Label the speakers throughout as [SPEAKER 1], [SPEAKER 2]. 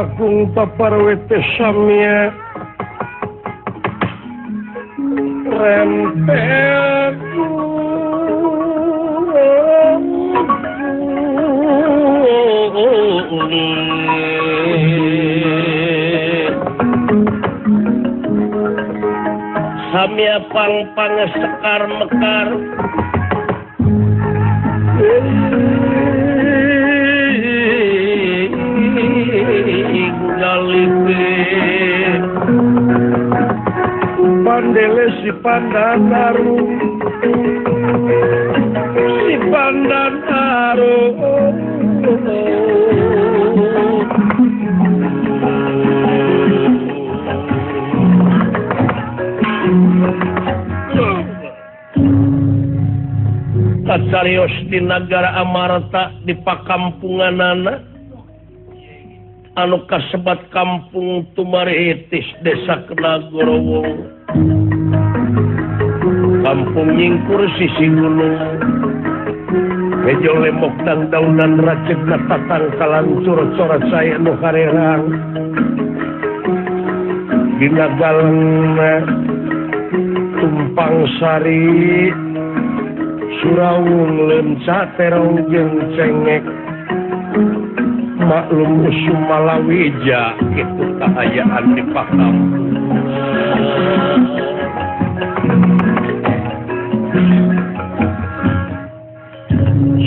[SPEAKER 1] Kakung paparwete samya rempet samya pang-pang sekar mekar Pandele si pandan aru, si pandan aru. Kacarios di nagara Amarta di pakampunganana anu kasebat kampung Tumaritis desa Kenagorowong kampung nyingkur sisi gunung hejo lemok dan daunan racek katatang kalancur corat saya nu karerang dina galengna tumpang sari surawung lenca terong jeung cengek maklum usum malawija itu kahayaan di pakampung.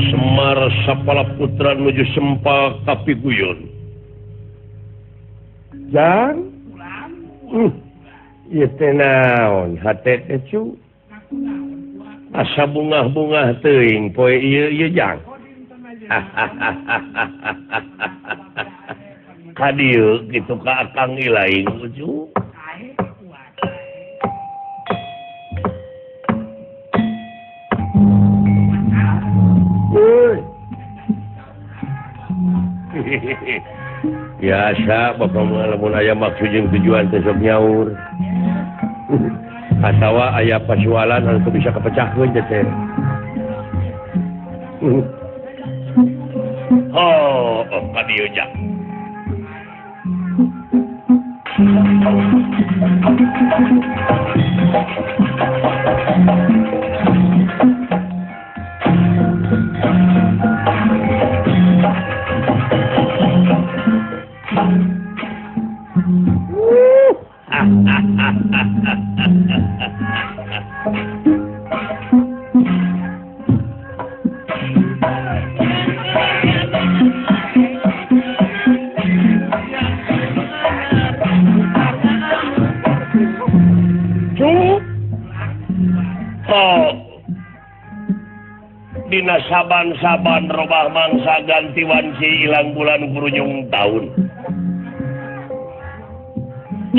[SPEAKER 1] Semar sapala putra nuju sempal kapiguyon. Jang, ieu teh naon hate teh cu? Asa bungah-bungah teuing poe ieu ieu jang. Ka dieu kitu ka Akang Ilaing lucu. Biasa bapak lamun aya maksud jeung tujuan teh sok nyaur. Atawa aya pasualan anu bisa kepecahkeun teh. Oh, oh ka dieu jang. Dina saban-saban robah mangsa ganti wanci ilang bulan kurujung tahun.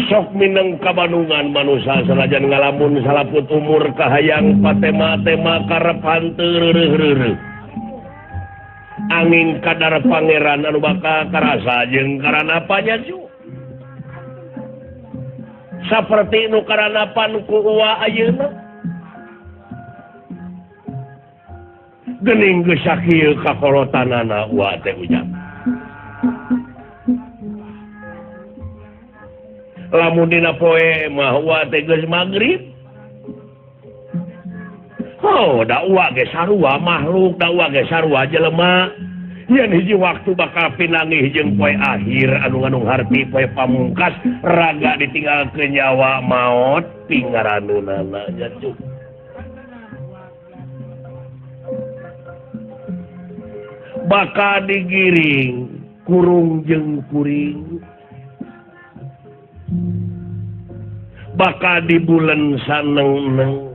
[SPEAKER 1] Sok mineng kabanungan manusia sanajan ngalamun salaput umur kahayang patema-tema karep hanteu reureuh-reureuh. Angin kadar pangeran anu bakal karasa jeung karanapanya cu. Saperti nu karanapan ku uwa ayeuna. Gening geus sakieu kakolotanana uwa teh ujang. Lamun dina poe mah uwa teh geus magrib. Oh, da uwa ge sarua makhluk, da uwa ge sarua jelema. Yen hiji waktu bakal pinangih jeung poe akhir anu ngandung harti poe pamungkas raga ditinggalkeun nyawa maot pingaraneunana nya cu. Bakal digiring kurung jeung kuring bakal dibulen saneng-neng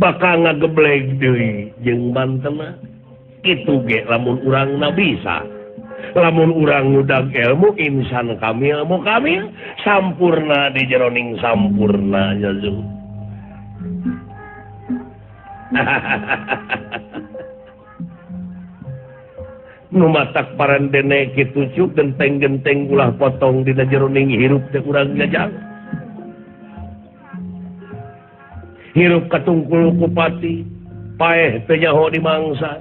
[SPEAKER 1] bakal ngageblek deui jeung bantena kitu ge lamun urang na bisa lamun urang ngudag ilmu insan kamil mu kamil sampurna di jeroning sampurna nya zu. Nu matak parandene kitu cu genteng-genteng ulah potong dina jeroning hirup teh urang jajang. Hirup katungkul kupati, paeh teu nyaho di mangsa.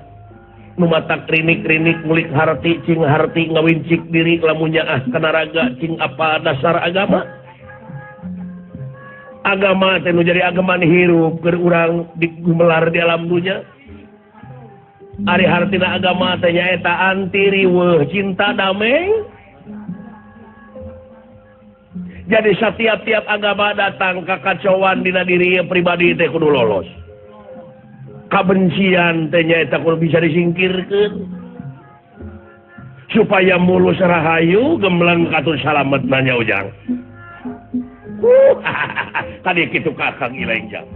[SPEAKER 1] Nu matak rinik-rinik ngulik harti cing harti ngawincik diri lamun nyaah kana raga cing apa dasar agama. Agama teh nu jadi agaman hirup keur urang digumelar di alam dunya. Ari hartina agama teh nyaeta anti riweuh cinta damai. Jadi setiap-tiap agama datang kakacauan dina diri pribadi teh kudu lolos. Kabencian teh nyaeta kudu bisa disingkirkeun supaya mulus rahayu gembleng katur salamet nanya ujang. Tadi kitu kakang ilaing jang.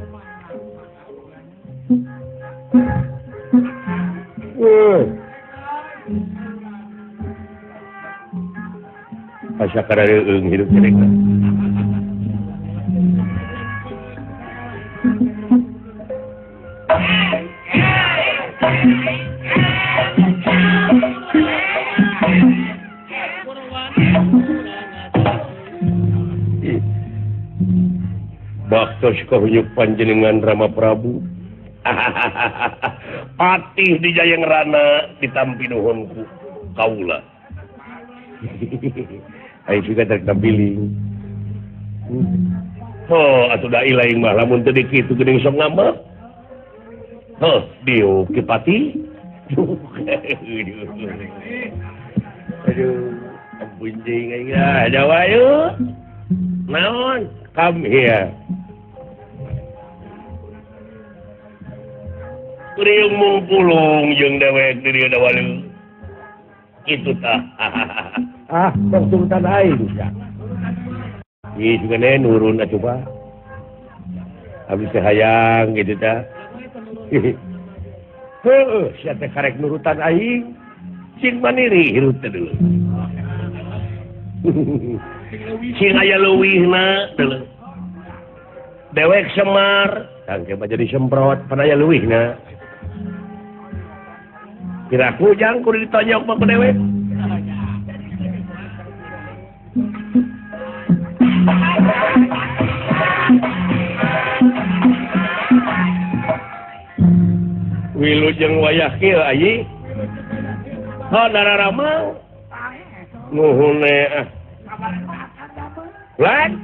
[SPEAKER 1] Asa karareueung hidup cerita. Baktos kahunyuk panjenengan Rama Prabu. Patih di Jayeng Rana ditampi nuhunku kaula. Aing juga tak tampiling. Oh, atuh da ilaing mah lamun teu dikitu geuning sok ngambek. Heuh, diuk ki Pati. Aduh, ampun jeung aing ah, jawa yeuh. Naon? Come here. Riung mungpulung jeung dewek di dieu dawaleu. Kitu tah. Ah, tong turutan aing sia. Ih, juga nurun atuh Pak. Abdi teh hayang kitu tah. Heuh, sia teh karek nurutan aing. Cing maniri hirup teh dulu. Cing aya leuwihna dulu. Dewek Semar, tangke mah jadi semprot pan aya leuwihna. Kiraku jang kudu ditonyok mah ku dewek. Wilujeng wayah kieu ayi. Ha dararama. Nuhun ah. Lan.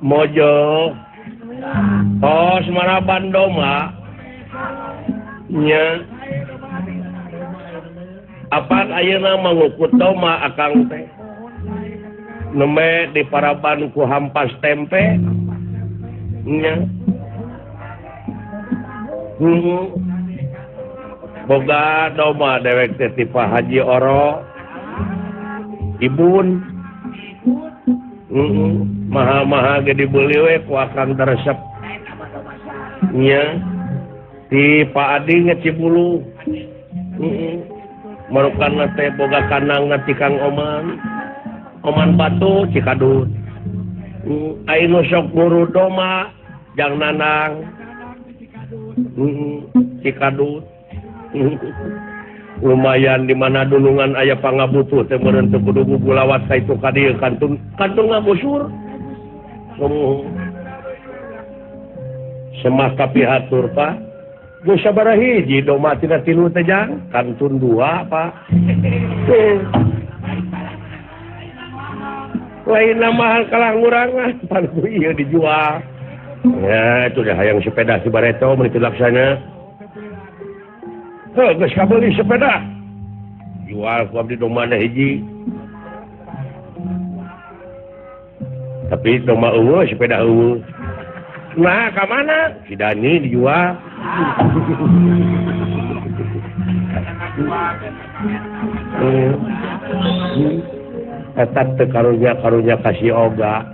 [SPEAKER 1] Mojo. Oh, Semaraban doma. Nya. Apan ayeuna mangukut doma akang teh. Neme di paraban ku hampas tempe. Nya. Boga doma dewek teh ti Pak Haji Oro. Ibun. Maha-maha ge dibeli we ku akang teresep. Nya. Ti Pak Adi ngecibulu. Marukanna teh boga kanang ti Kang Oman. Oman Batu Cikadut. Ainu sok guru doma jang nanang. Cikadut. Lumayan di mana dunungan aya pangabutuh teh meureun teu kudu gugulawat ka itu ka dieu kantun kantun ngagusur. Semah kapihatur Pak. Geus sabaraha hiji doma tina tilu teh jang kantun dua Pak. Lain mahal kalah ngurangan pan ku ieu dijual. Ya itu dah hayang sepeda si Bareto mun itu laksana. Heuh geus kabeuli sepeda. Jual ku abdi domana hiji. Tapi doma eueuh sepeda eueuh. Nah ka mana? Si Dani dijual. Eta teu karunya-karunya kasih oga.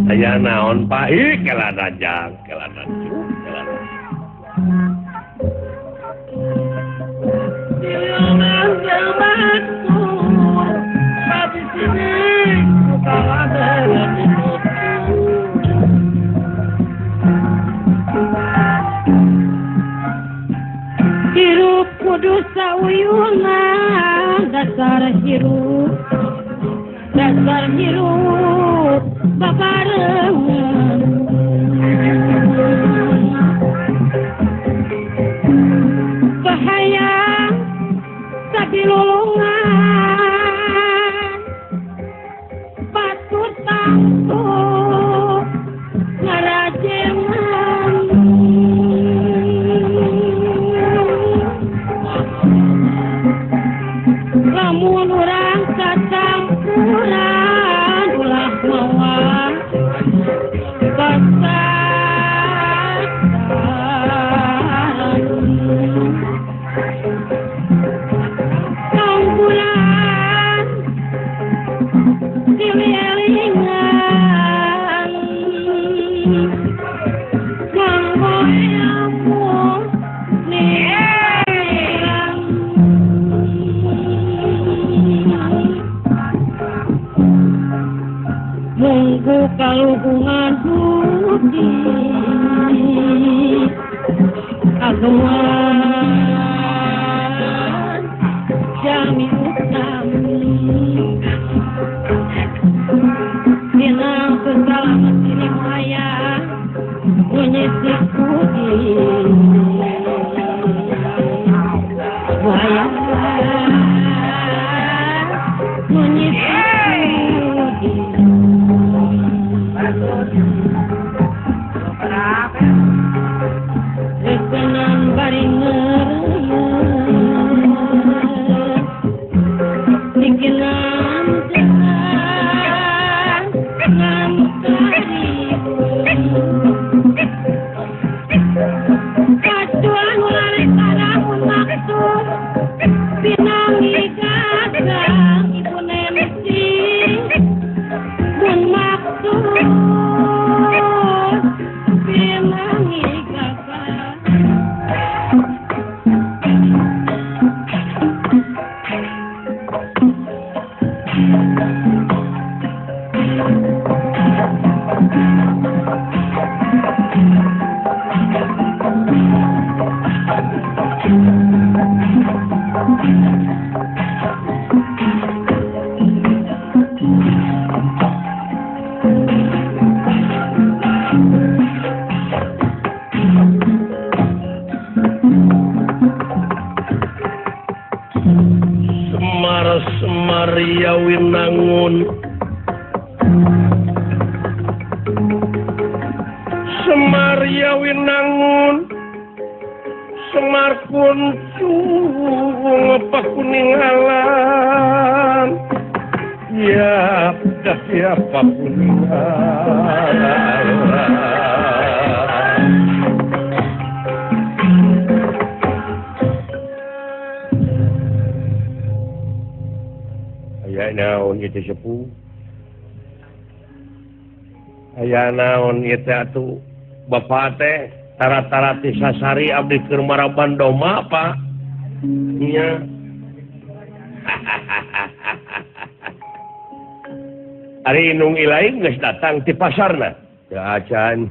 [SPEAKER 1] Aya naon Pak? Ih, kelana jang, kelana cu, kelana.
[SPEAKER 2] Hirup kudu sauyuna dasar hirup babarengan. Silih-elingan kanggo ilmu nirang munggu kaluhungan budi kagungan jami utami Minang kesalamat ini maya menyisik putih maya menyisik putih Rekenan bari ngereuyeuh Dikinan Kacuan mulai karamun maksud Pinangi gagang ibu nemsi Mun maksud Pinangi gagang
[SPEAKER 1] Semar Maria Winangun Semar ya Winangun Semar kuncung pakuningalan ya dah ya pakuningalan Aya naon ieu teh sepuh aya naon ieu teh atuh bapa teh tara-tara ti sasari abdi keur maraban doma Pak nya Ari Inung Ilaing geus datang ti pasarna teu acan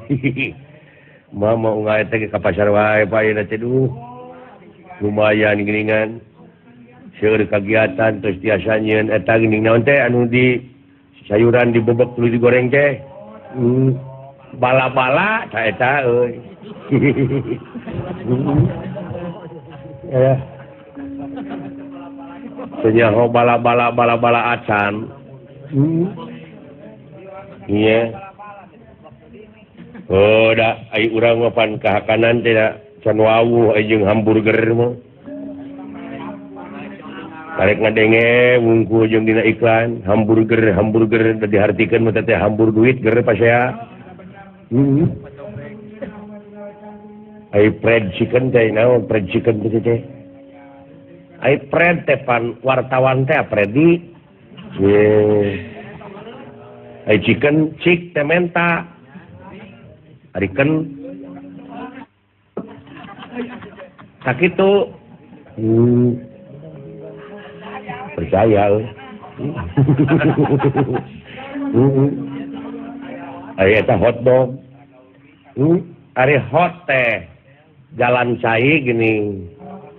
[SPEAKER 1] mama unggal teh ka pasar wae Pak ayeuna teh duh lumayan geuningan seueur kagiatan terus tiasa nyieun eta geuning naon teh anu di sayuran dibebek tuluy digoreng teh bala-bala ta eta euy ya teu nyaho bala-bala bala-bala acan iya oh da ai urang mah pan kahakanan teh da can wawuh jeung hamburger mah karek ngadenge wungkul jeung dina iklan hamburger hamburger da dihartikeun mah teh hambur duit ger pasea ai fried chicken teh naon fried chicken teh teh ai fried teh pan wartawan teh Freddy ye ai chicken cik teh menta ari ken sakitu percaya ari eta hotdog ari hot teh jalan cai gini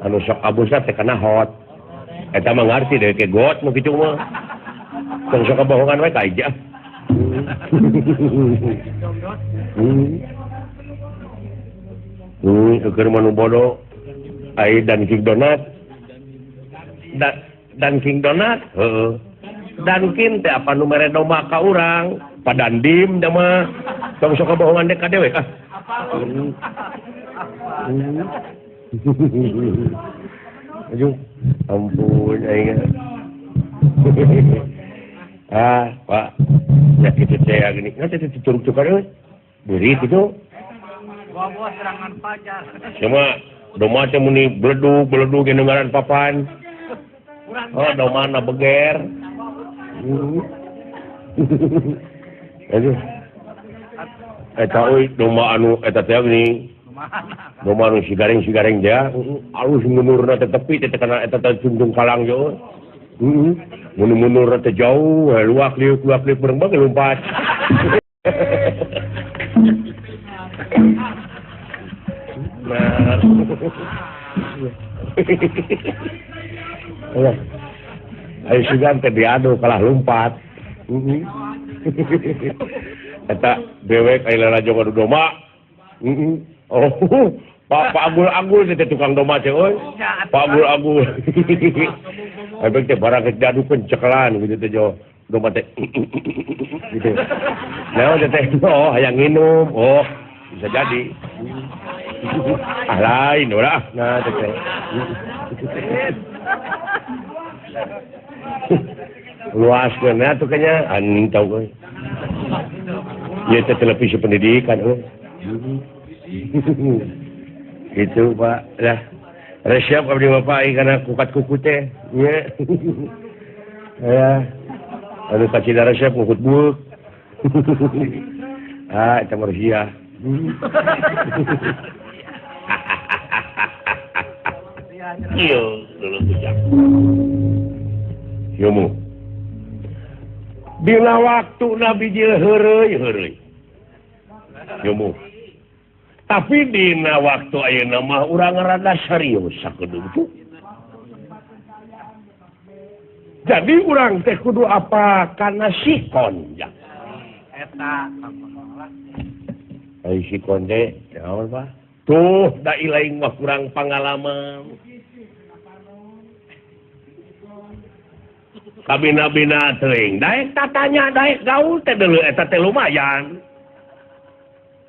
[SPEAKER 1] anu sok abusna teh kana hot eta mah ngarti deui ke got nu kitu mah tong sok kabohongan we ka aja keur mah nu bodoh ai Dunkin Donat Dunkin Donat heeh Dunkin teh apa nu mere domba ka urang padandim da mah tong sok kabohongan dek ka dewek ah Aduh, ampun aing. Ah, Pak. Ya kitu teh gini. Nah teh curug-curugan euy. Beurit kitu.
[SPEAKER 3] Buah-buah serangan fajar.
[SPEAKER 1] Cuma domba teh muni beledug-beledug ge ngaran papan. Oh, domba na beger. Aduh. Eta euy domba anu eta teh geuning. Domba anu si gareng-si gareng teh alus munurna teh tepi teh kana eta teh tuntung kalang jauh. Heeh. Mundur-mundur teh jauh, luak liuk bareng banget lompat. Nah. Alah. Ayo sugan teh diadu kalah lompat. Heeh. Eta dewek aya lalajo ngadu domba. Heeh. Oh, Pak Agul-agul teh tukang domba teh euy. Pak Agul-agul. Ebek teh barang geus diadukeun cekelan gitu teh jo. Domba teh gitu. Naon teh oh hayang nginum. Oh, bisa jadi. Ah lain ulah. Nah teh. Luas keuna tuh kayaknya anjing tau euy. Ieu teh televisi pendidikan euy. Gitu Pak. Lah resep abdi Bapak ieu kana kukat kuku teh nya. Ya. Anu kacida resep ngukut buuk. Ah eta mah sia. Ieu dulu ujang. Ieu mu. Dina waktu Nabi jil heureuy heureuy. Ieu mu. Tapi dina waktu ayeuna mah urang rada serius sakedeung tuh. Jadi urang teh kudu apa kana sikon ja.
[SPEAKER 3] Eta
[SPEAKER 1] ai sikon teh naon Pak? Tuh da ilaing mah kurang pangalaman. Kabina-bina teuing daek tatanya daek gaul teh deuleu eta teh lumayan.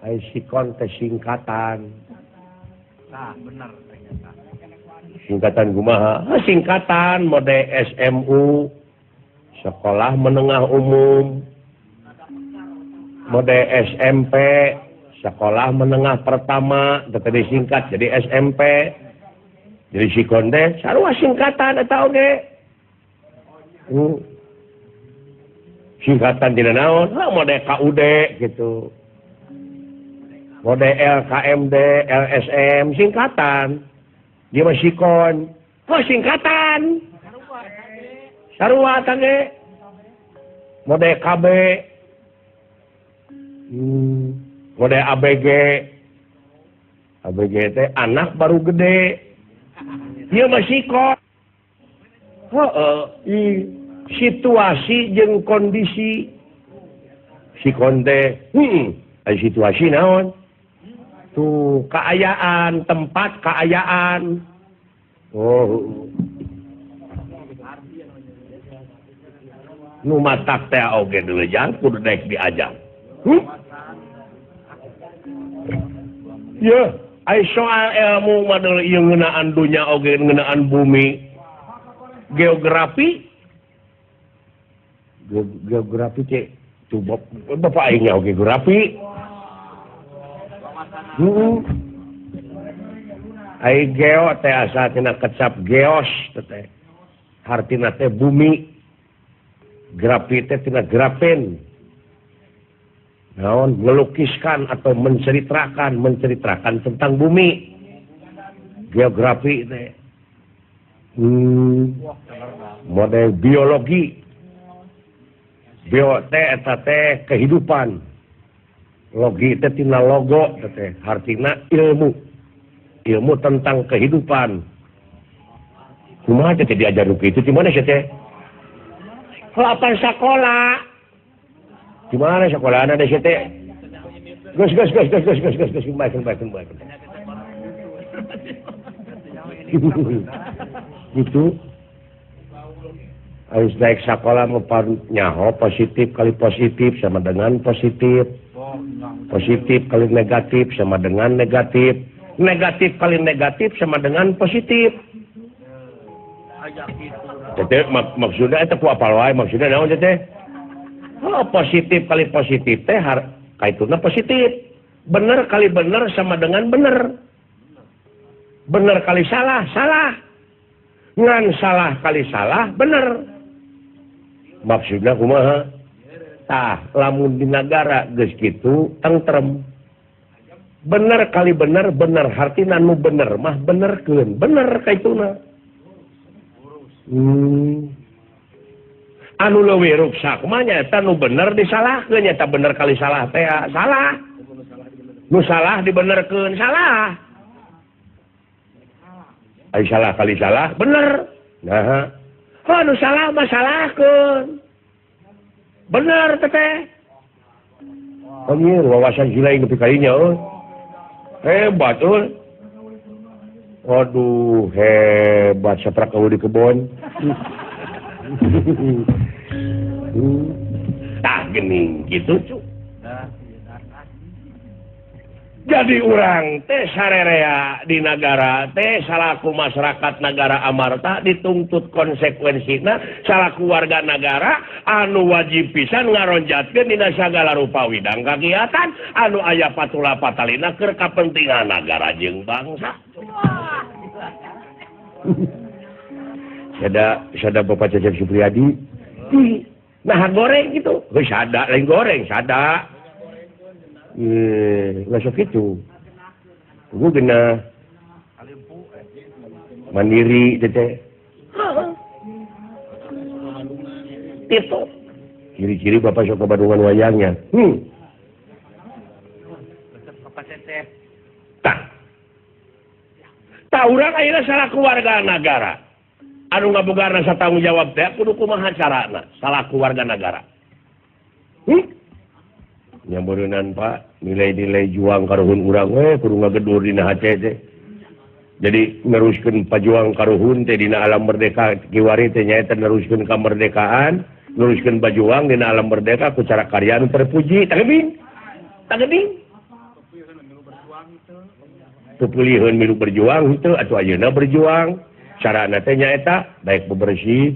[SPEAKER 1] Ai sikon teh singkatan.
[SPEAKER 3] Tah bener ternyata.
[SPEAKER 1] Singkatan kumaha? Singkatan mode SMU, Sekolah Menengah Umum. Mode SMP, Sekolah Menengah Pertama, teh disingkat jadi SMP. Jadi sikon teh sarua singkatan eta oge. Singkatan tina naon? Mode KUD gitu. Mode LKMD, LSM, singkatan. Dia mah sikon. Oh, singkatan. Sarua tangge. Mode KB. Mode ABG. ABG teh anak baru gede. Dia mah sikon. Heeh, situasi jeung kondisi. Sikon teh, situasi naon? Tuh keayaan, tempat keayaan. Oh. Nu matak teh oge deuleu jang kudu daek diajang. Yeuh, ai soal ilmu mah deuleu ieu ngeunaan dunya oge ngeunaan bumi. Geografi. Geografi teh tuh bapak aing nya oge geografi. Ai geo teh asa tina kecap geos teh. Hartina teh bumi. Grafi teh tina grafen. Naon melukiskan atau menceritakan, menceritakan tentang bumi. Geografi teh. Model biologi. Bio teh eta teh kehidupan. Logi teh tina logo teh hartina ilmu. Ilmu tentang kehidupan. Kumaha teh diajar nu kitu di mana sia teh? Lapan sakola. Di mana sakolana teh sia teh? Geus geus geus geus geus geus geus baik baik baik. Gitu. Harus naik sekolah nyaho positif kali positif sama dengan positif. Positif kali negatif sama dengan negatif. Negatif kali negatif sama dengan positif. Tete maksudnya eta ku apal wae maksudnya naon teh? Oh, positif kali positif teh kaituna positif. Bener kali bener sama dengan bener. Bener kali salah, salah. Ngan salah kali salah, bener. Maksudnya kumaha? Tah lamun di nagara geus kitu tentrem. Bener kali bener bener hartina nu bener mah benerkeun bener kaituna. Anu leuwih ruksak mah nyaeta nu bener disalahkeun nyaeta bener kali salah teh salah. Nu salah dibenerkeun salah. Ai salah kali salah bener. Nah, anu salah mah salahkeun. Bener teteh. Anjir wawasan gila nepi ka dinya euy. Hebat euy. Waduh, hebat saprak eueuh di kebon. Tah geuning kitu cu. Jadi urang teh sarerea di nagara teh salaku masyarakat nagara Amarta dituntut konsekuensina salaku warga nagara anu wajib pisan ngaronjatkeun dina sagala rupa widang kagiatan anu aya patula patalina keur kapentingan nagara jeung bangsa. Sada Bapak Cecep Supriyadi. Nah goreng gitu. Heuh sada lain goreng sada. Nggak sok itu. Gue kena mandiri tete. Itu. Ciri-ciri bapak sok kebandungan wayangnya. Tah. Tah urang ayeuna salaku warga nagara. Anu ngaboga rasa tanggung jawab teh kudu kumaha carana salaku warga nagara. Nyamburunan Pak, nilai-nilai juang karuhun urang we kudu ngagedur dina hate teh. Jadi neruskeun pajuang karuhun teh dina alam merdeka kiwari teh nyaeta neruskeun kamerdekaan, neruskeun pajuang dina alam merdeka ku cara karya anu terpuji. Tageding. Tageding. Pepilihan milu berjuang henteu atuh ayeuna berjuang. Carana teh nyaeta daek bebersih.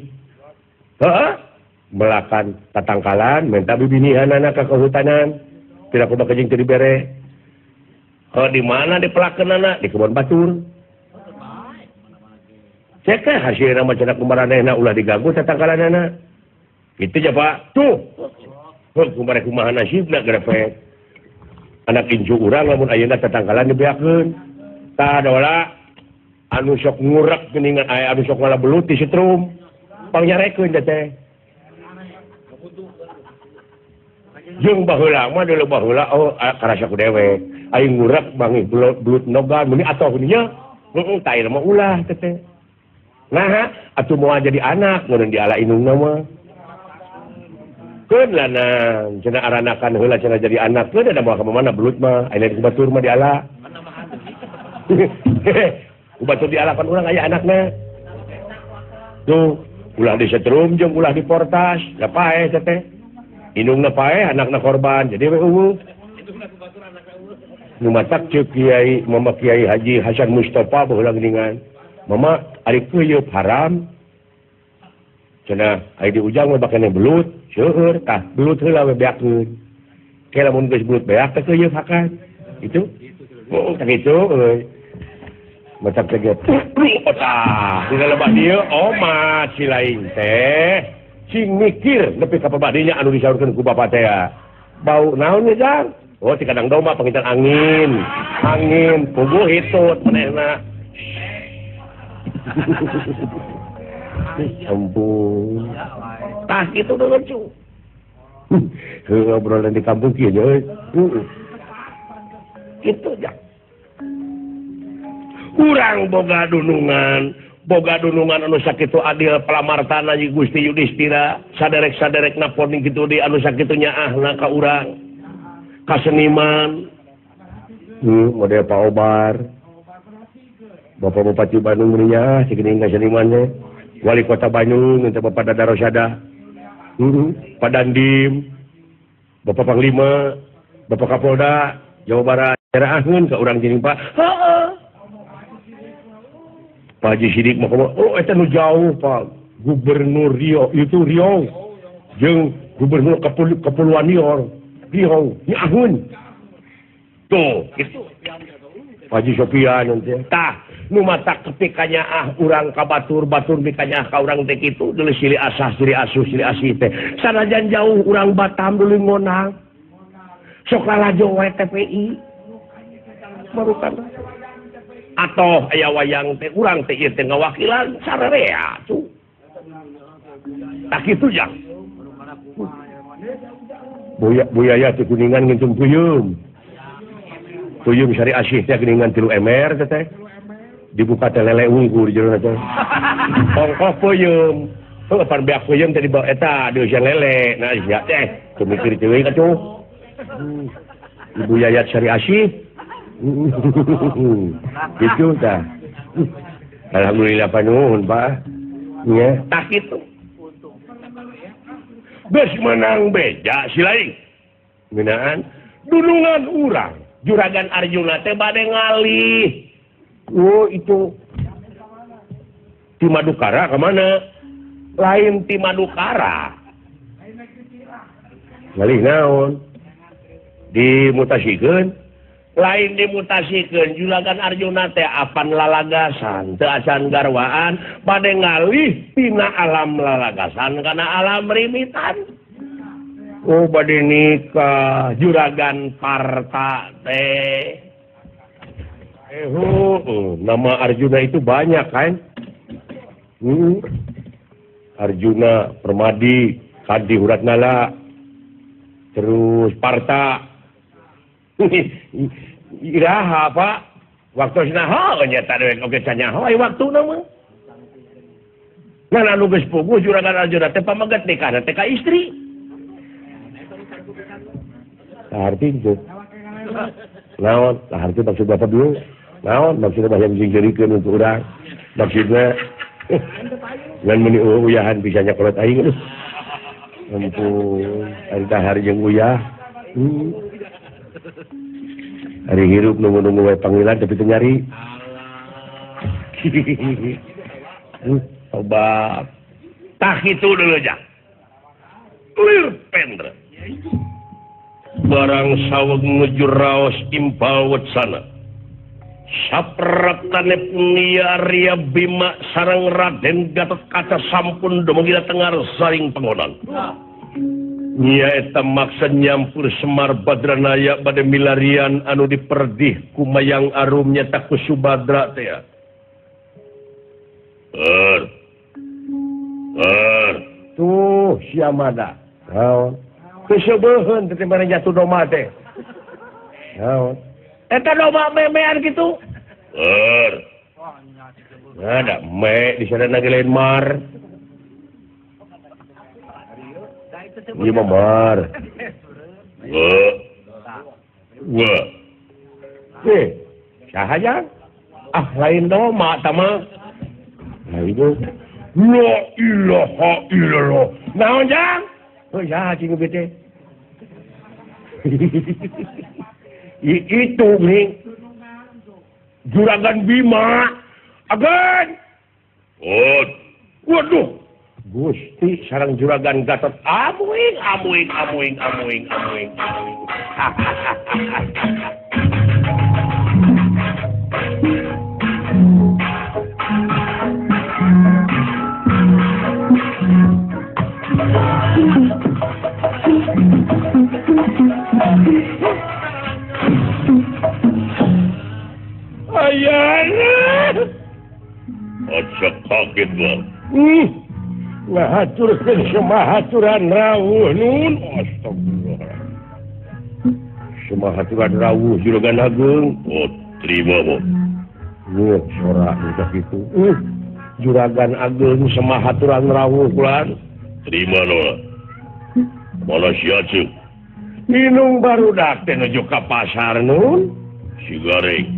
[SPEAKER 1] Heeh. Melakan tatangkalan minta bibinihanana ka kehutanan tidak kudu kejing teu dibere. Oh di mana dipelakeunana di kebon batur. Cek teh hasilna mah cenah kumaranehna ulah diganggu tatangkalanana. Kitu ja Pak. Tuh. Heuh kumaha kumaha nasibna grepek. Anak incu urang lamun ayeuna tatangkalan dibeakeun. Tah dola anu sok ngurek geuningan aya anu sok ngala belut di setrum. Pangyarekeun teh. Jeung baheula mah deuleu baheula oh karasa ku dewek. Aing ngurek bangih belut nogan meuni atoh nya. Heeh tah ieu mah ulah teh teh. Nah, atuh moal jadi anak mun diala indungna mah. Keun lah nang cenah aranakan heula cenah jadi anak keun da moal ka mana belut mah ayeuna di batur mah diala. Ku batur diala pan urang aya anakna. Tuh, ulah disetrum jeung ulah diportas, da paeh teh teh. Indungna paeh anakna korban jadi we eueuh. Nu matak ceuk Kiai Mama Kiai Haji Hasan Mustafa baheula geuningan. Mama ari keuyeup haram. Cenah ari di ujang mah bakene belut, seueur tah belut heula we beakeun. Ke lamun geus belut beak teh keuyeup hakan. Itu? Oh, tah kitu euy. Matak teh ge. Tah, dina lebah dieu omat si lain teh. Cing mikir nepi ka pabadinya anu disaurkeun ku bapa teh. Bau naon we Jang? Oh, ti kadang domba panginten angin. Angin puguh hitut manehna. Ampun. Tah kitu lucu. Heuh obrolan di kampung kieu euy. Kitu Jang. Urang boga dunungan. Boga dunungan anu sakitu adil palamartana Gusti Yudhistira saderek-saderekna poning kitu di anu sakitu nyaahna ka urang ka seniman model Pak Obar Bapak Bupati Bandung meureun nyaah sigeuning ka seniman teh Wali Kota Bandung teh Bapak Dada Rosada Pak Dandim Bapak Panglima Bapak Kapolda Jawa Barat nyaraahkeun ka urang jeung Pak heeh Pak Haji Sidik mah oh eta nu jauh Pak Gubernur Riau itu Riau jeung Gubernur Kepulauan Riau Riau nyaahun tuh gitu Pak Haji Sopian teh tah Nu matak kepikanya ah urang ka batur, batur mikanya ah ka urang teh kitu deuleu silih asah, silih asuh, silih asih teh. Sanajan jauh urang Batam deuleu ngonang. Sok lalajo wae TPI. Barukan. Atoh aya wayang teh urang teh ieu teh ngawakilan sararea tuh. Tak kitu jang. Buyaya teh kuningan ngintum puyum. Puyum Sari Asih teh kuningan 3 ember teh. Dibuka teh lele unggul di jero teh. Ongkoh puyum. Heuh pan beak puyum teh dibawa eta dieusian lele. Nah sia teh teu mikir teuing atuh. Ibu Yayat Sari Asih. Gitu tah. Alhamdulillah panuhun Pak. Nya tak kitu. Geus menang beja si lain. Ngeunaan dunungan urang Juragan Arjuna teh bade ngalih. Oh itu ti Madukara ka mana? Lain ti Madukara. Ngalih naon? Dimutasikeun. Lain dimutasikeun Juragan Arjuna teh apan lalagasan, teu acan garwaan, bade ngalih tina alam lalagasan kana alam rimitan. Oh bade nikah Juragan Parta teh. Nama Arjuna itu banyak kan? Arjuna, Permadi, Kadi Huratnala, terus Parta. Iraha Pak, waktu naha nya tadi oge canyaho aya waktuna mah. Ngan anu geus puguh Juragan Arjuna teh pameget nikahna teh ka istri. Arti itu. Naon? Lah arti maksud bapak dulu. Naon maksudna bahaya jingjerikeun untuk urang. Maksudna ngan meuni uyahan bisa nya kolot aing. Ampun, ari dahar jeung uyah. Hari hirup nunggu-nunggu wae panggilan tapi teu nyari. Obat. Tah kitu dulu jang. Lir pendra. Barang saweg nuju raos impal wetsana. Sapratane Nia Arya Bima sareng Raden Gatotkaca sampun dumugi tengar saring pengonan. Nya eta maksa nyampur Semar Badranaya bade milarian anu diperdih ku Mayang Arum nyata ku Subadra teh. Er. Er. Tuh siamada. Naon? Keuseubeun teh mane jatuh doma teh. Naon? Eta doma memean kitu. Er. Ada me di sana ge lain mar. Ieu mah mar. Wa. Eh, saha jang? Ah, lain doma ta mah. Lain itu. La ilaha illallah. Naon jang? Oh ya, cing bete. Itu nih. Juragan Bima. Agan. Oh, waduh. Gusti sareng Juragan Gatot amuing amuing amuing amuing amuing amuing. Ayana. Aja kaget bang. Ngahaturkeun semahaturan rawuh nun. Astagfirullah. Semahaturan rawuh Juragan Agung. Oh, terima bo. Sora udah gitu. Juragan Agung semahaturan rawuh kulan. Terima nola. Mana sia ceuk? Minum barudak teh nuju ka pasar nun. Si gareng.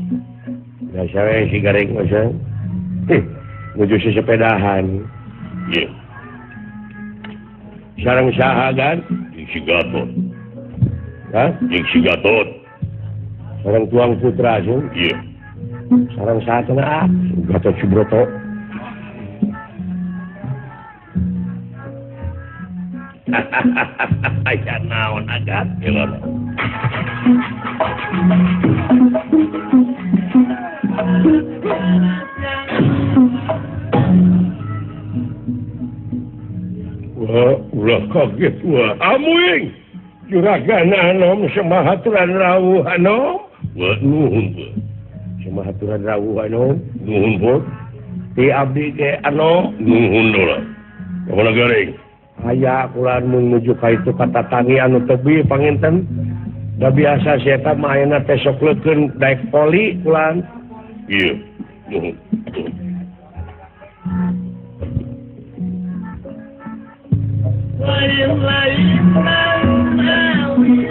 [SPEAKER 1] Biasa we si gareng mah. Nuju sesepedahan. Iya. Sareng saha gan? Jeung si Gatot. Hah? Jeung si Gatot. Sareng Tuang Putra sih? Iya. Sareng saha cenah ah? Gatot Subroto. Aya naon agat? Kaget wah amuing juragan anom semahaturan rawuh anom. Wah nuhun bu. Semahaturan rawuh anom nuhun bu. Ti abdi ge anom nuhun dola. Kamana garing? Aya kulan mun nuju ka itu katatangi anu tebih panginten. Da biasa si eta mah ayeuna teh sok leukeun daek poli kulan. Ieu nuhun.
[SPEAKER 2] Lain-lain mawi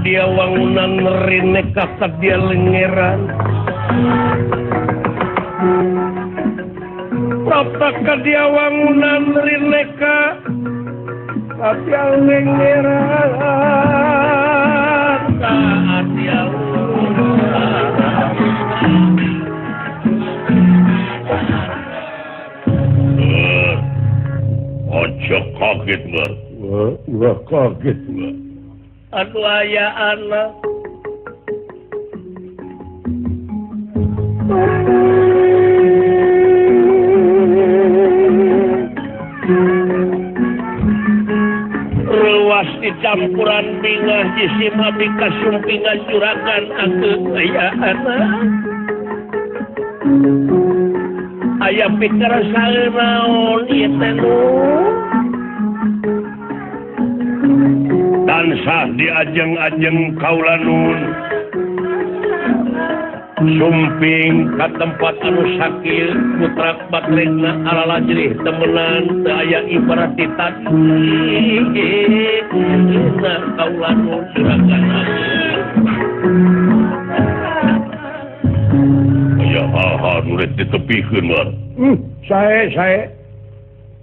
[SPEAKER 1] Dia wangunan rineka dia lengeran prapta dia wangunan rineka dia lengeran dia ojo kaget mbak. Wah kaget mbak. Aduh aya anak Dicampuran bingah jisim abdi kasumpingan juragan angkeun aya anak aya pikir naon ieu teh nu tansah diajeng-ajeng kaula nun sumping ka tempat anu sakit putrak batrena ala lajrih temenan teu aya ibarat ti tadi kaula nun juragan
[SPEAKER 4] aya hal-hal nu rek ditepikeun mah.
[SPEAKER 1] Sae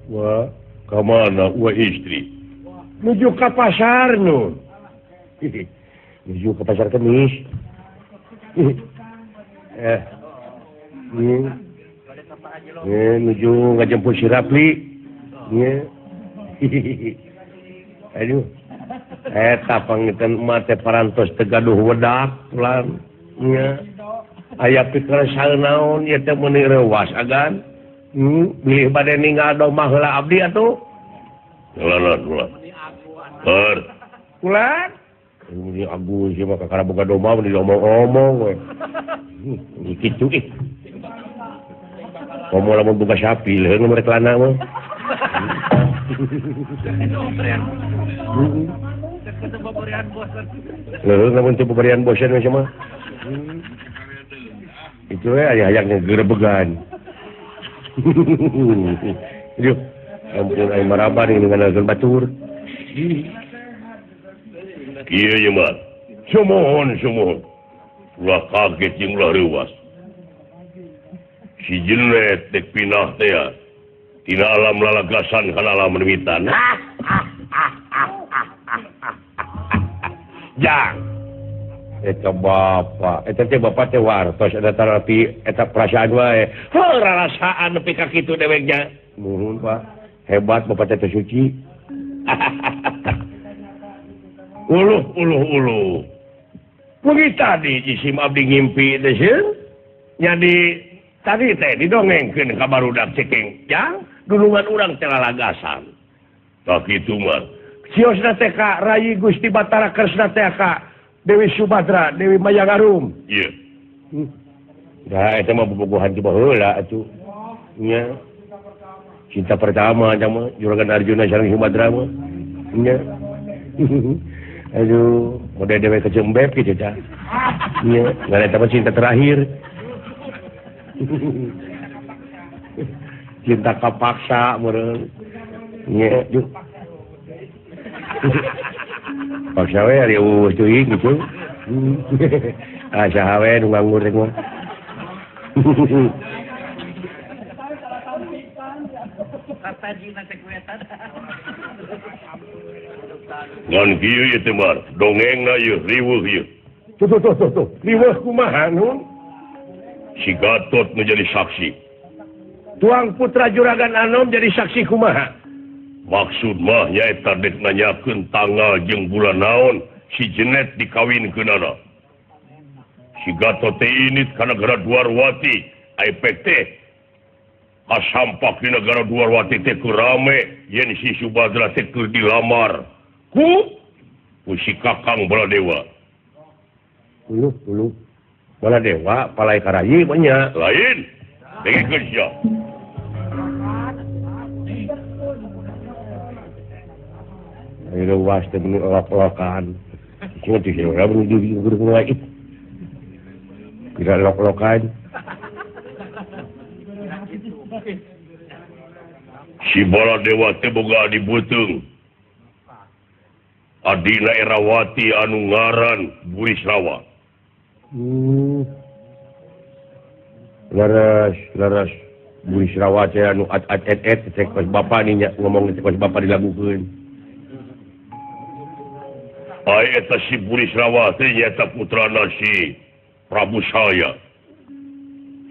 [SPEAKER 4] wah ka mana wa istri
[SPEAKER 1] nuju ka pasar nun. Nuju ka pasar Kemis. Nuju ngajemput si Rapli. Aduh. Eta pangitan emak teh parantos teu gaduh wedak pulang. Nya. Aya pikir naon ieu teh meuni reuwas agan. Bilih bade ninggal domah heula abdi atuh.
[SPEAKER 4] Ulan ulan. Ber.
[SPEAKER 1] Ulan. Ini Agus ieu mah kakara boga domba mun diomong-omong we. Kitu ih. Komo lamun boga sapi leuheung merek lana mah. Leuheung lamun teu boborian bosen we mah. Itu we aya hayang gerebegan. Aduh, ampun aing maraban ini nganalkeun batur.
[SPEAKER 4] Kieu ye mah. Sumuhun sumuhun. Ulah kaget jeung ulah reuwas. Si jenet dek pindah teh ya. Tina alam lalagasan kana alam lemitan.
[SPEAKER 1] Jang. Eta bapak, eta teh bapak teh wartos eta terapi eta perasaan wae. Heuh rarasaan nepi ka kitu deweknya. Nuhun Pak. Hebat bapak teh suci.
[SPEAKER 4] Uluh uluh uluh.
[SPEAKER 1] Wengi tadi jisim abdi ngimpi teh sieun. Nya di tadi teh didongengkeun ka barudak cekeng. Jang, dulungan urang teh lalagasan.
[SPEAKER 4] Tah kitu mah.
[SPEAKER 1] Siosna teh ka Rayi Gusti Batara Kresna teh ka Dewi Subadra, Dewi Mayangarum.
[SPEAKER 4] Iya.
[SPEAKER 1] Nah, eta mah bobogohan ti baheula atuh. Nya. Cinta pertama eta mah Juragan Arjuna sareng Subadra mah. Nya. Aduh, model dewe kecembeb kitu tah. Nya, ngan eta mah cinta terakhir. Cinta kapaksa meureun. Nya, duh. Paksa we ari eueuh teuing gitu. Ah saha we nu nganggur teh mah.
[SPEAKER 4] Ngan kieu ieu teh mah dongengna ieu riweuh ieu.
[SPEAKER 1] Tuh tuh tuh tuh, riweuh kumaha nun?
[SPEAKER 4] Si Gatot menjadi saksi.
[SPEAKER 1] Tuang putra Juragan Anom jadi saksi kumaha?
[SPEAKER 4] Maksud mah nyaeta dek nanyakeun tanggal jeung bulan naon si Jenet dikawinkeunana. Si Gatot teh init ka negara Dwarwati, aipek teh kasampak di negara Dwarwati teh keur rame yen si Subadra teh keur dilamar ku si Kakang Baladewa.
[SPEAKER 1] Uluh uluh. Baladewa palai karayi mah nya.
[SPEAKER 4] Lain. Dengekeun sia.
[SPEAKER 1] Ayo was teh bener lok-lokan. Cuma teh ora bener di guru lagi. Kira lok-lokan.
[SPEAKER 4] Si Baladewa teh boga adi beuteung. Adina Erawati anu ngaran Burisrawa.
[SPEAKER 1] Laras, laras Burisrawa teh anu at at et et cek kos bapa nih nya ngomong cek kos bapa dilagukeun.
[SPEAKER 4] Ai eta si Burisrawa teh nyaeta putrana si Prabu Salya.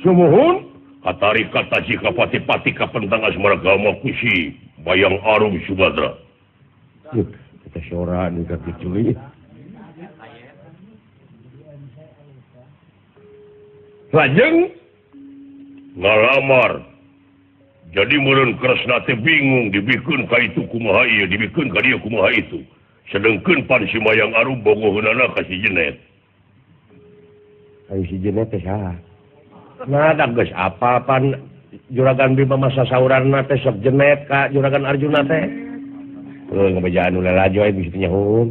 [SPEAKER 1] Sumuhun
[SPEAKER 4] katari kata jika pati-pati kapentang asmara gama ku si Bayang Arum Subadra.
[SPEAKER 1] Eta sora nu ka kitu ieu.
[SPEAKER 4] Lajeng ngalamar. Jadi meureun Kresna teh bingung dibikeun ka itu kumaha ieu, dibikeun ka dieu kumaha itu. Sedengkeun pan si Mayang Arum bogoheunana ka si Jenet.
[SPEAKER 1] Ai si Jenet teh saha? Nah, da geus apa pan Juragan Bima masa sauranna teh sok Jenet ka Juragan Arjuna teh. Heuh ngabejaan nu lalajo aya bisi teh nyahoun.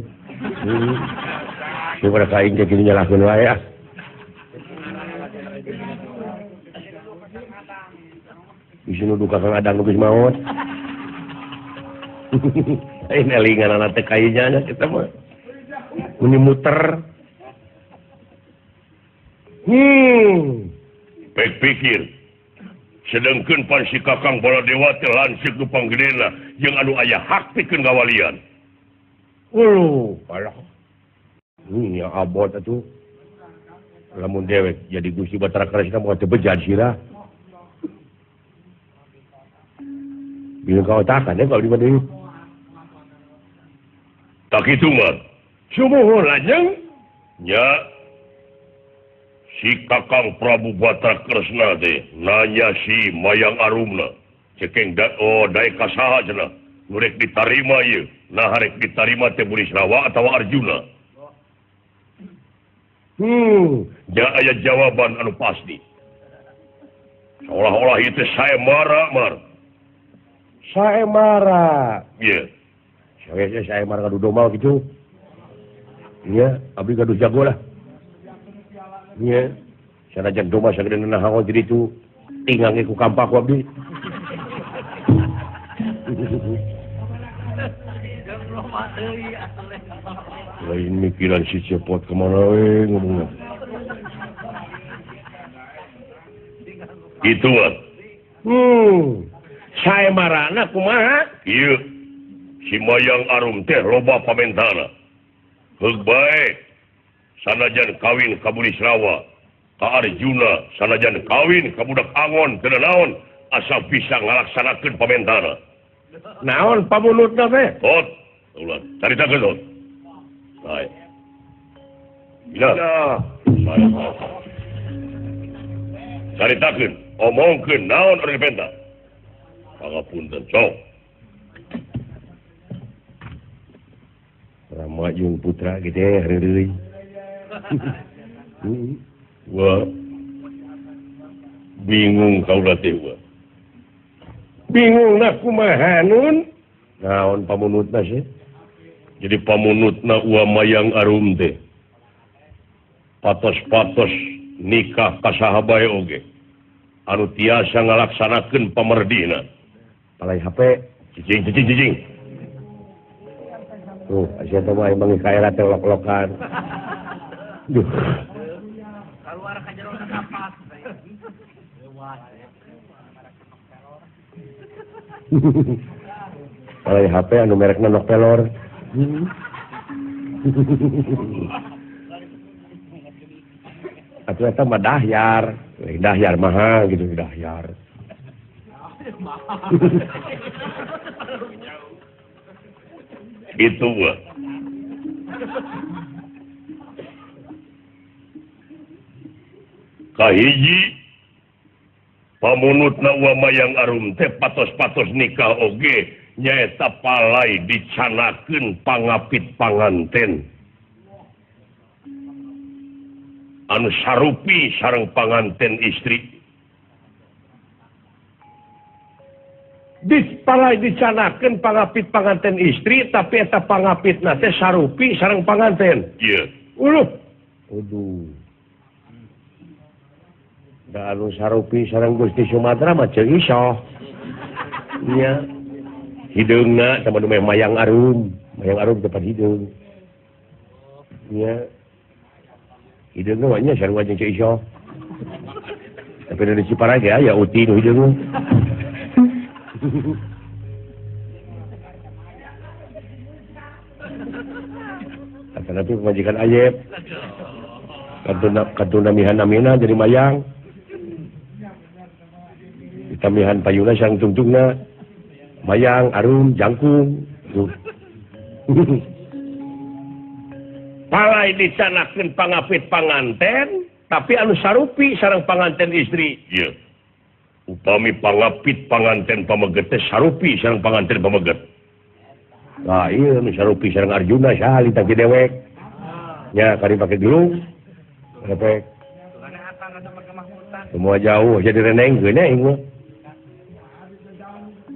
[SPEAKER 1] Daripada ka aing teh kitu nyalahkeun wae ah. Bisi nuduh ka Kang Adang nu geus maot. Ini elingan anak teh kayanya nya kita mah. Muni muter.
[SPEAKER 4] Pek pikir. Sedengkeun pan si Kakang Baladewa teh lanceuk nu panggedena jeung anu aya hak pikeun ngawalian.
[SPEAKER 1] Uluh, alah. Ya abot atuh. Lamun dewek jadi Gusti Batara Kresna moal teu bejad sirah. Bingung ka otakan ya kalau di mana.
[SPEAKER 4] Tak itu mah.
[SPEAKER 1] Sumuhun lajeng.
[SPEAKER 4] Nya. Si Kakang Prabu Batara Kresna teh nanya si Mayang Arumna. Cekeng da oh daek ka saha cenah. Nu rek ditarima ieu. Nah rek ditarima teh Burisrawa atawa Arjuna. Ja aya jawaban anu pasti. Seolah-olah ieu teh saemara mar.
[SPEAKER 1] Saemara.
[SPEAKER 4] Iya.
[SPEAKER 1] Saya marah ngadu domba gitu. Iya, abdi gaduh jago lah. Iya. Sanajan domba sagede nahaon jadi itu tinggal ku kampak ku abdi.
[SPEAKER 4] Lain mikiran si Cepot kemana we ngomongnya. Gitu ah.
[SPEAKER 1] Saya marana kumaha?
[SPEAKER 4] Iya. Si Mayang Arum teh loba pamentana. Heug bae. Sanajan kawin ka Burisrawa, ka Arjuna, sanajan kawin ka budak angon teu naon, asa bisa ngalaksanakeun pamentana.
[SPEAKER 1] Naon pamunutna teh?
[SPEAKER 4] Tot, ulah caritakeun tot. Bae. Gila. Caritakeun, omongkeun naon anu dipenta. Pangapunten sok.
[SPEAKER 1] Rama jeung putra gede heureuy.
[SPEAKER 4] Wah. Bingung kaula teh wah.
[SPEAKER 1] Bingung na kumaha nun? Naon pamunutna sih?
[SPEAKER 4] Jadi pamunutna Ua Mayang Arum teh. Patos-patos nikah ka saha bae oge. Anu tiasa ngalaksanakeun pamerdina.
[SPEAKER 1] Palai HP
[SPEAKER 4] cicing cicing cicing.
[SPEAKER 1] Tuh, sia teh mah emang ka era teh lok-lokan. Duh.
[SPEAKER 3] Keluar ka jero kapas.
[SPEAKER 1] Palai HP anu merekna nok pelor. Atuh eta mah dahyar, dahyar mahal gitu dahyar.
[SPEAKER 4] Itu gua. Kahiji pamunutna Ua Mayang Arum teh patos-patos nikah oge nyaeta palai dicanakeun pangapit panganten anu sarupi sareng panganten istri.
[SPEAKER 1] Palai dicanakeun pangapit panganten istri tapi eta pangapitna teh sarupi sareng panganten.
[SPEAKER 4] Iya.
[SPEAKER 1] Uluh. Aduh. Da anu sarupi sareng Gusti Sumatera mah ceu iso. Nya. Hideungna sama nu Mayang Arum. Mayang Arum tepat hideung. Nya. Hideungna mah nya sarua jeung ceu iso. Tapi dari Ciparai ge aya uti nu hideung. Tapi pemajikan ayep katuna mihan namina jadi mayang ditamihan payuna sang tungtungna mayang arum jangkung.
[SPEAKER 4] Palai dicanakeun pangapit panganten tapi anu sarupi sareng panganten istri. Iya. Upami pangapit panganten pameget teh sarupi sareng panganten pameget.
[SPEAKER 1] Nah ieu nu sarupi sareng Arjuna saha lintang ti dewek. Nya kari pake gelung. Repek. Semua jauh jadi renengkeun nya aing mah.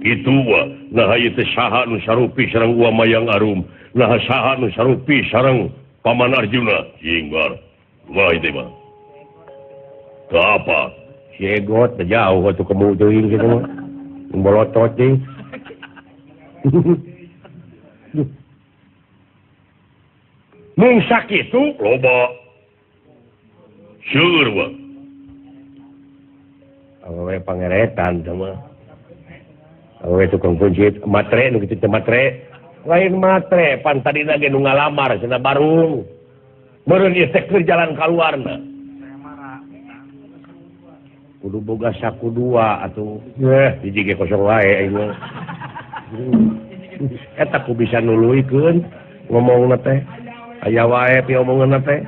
[SPEAKER 1] Kitu wa nah ieu teh saha nu sarupi sareng Ua Mayang Arum. Nah saha nu sarupi sareng Paman Arjuna. Cing bar. Kumaha ieu teh mah? Teu apa? Si Egot teh jauh atuh kemu teuing kitu mah. Bolotot teuing. Mung sakitu loba. Seueur wa. Awewe pangeretan teh mah. Awewe tukang kuncit matre nu kitu teh matre. Lain matre pan tadina ge nu ngalamar cenah barung. Meureun ieu teh keur jalan kaluarna. Kudu boga saku dua atuh. Hiji ge kosong wae aing mah. Eta ku bisa nuluykeun ngomongna teh. Aya wae pi omonganna teh.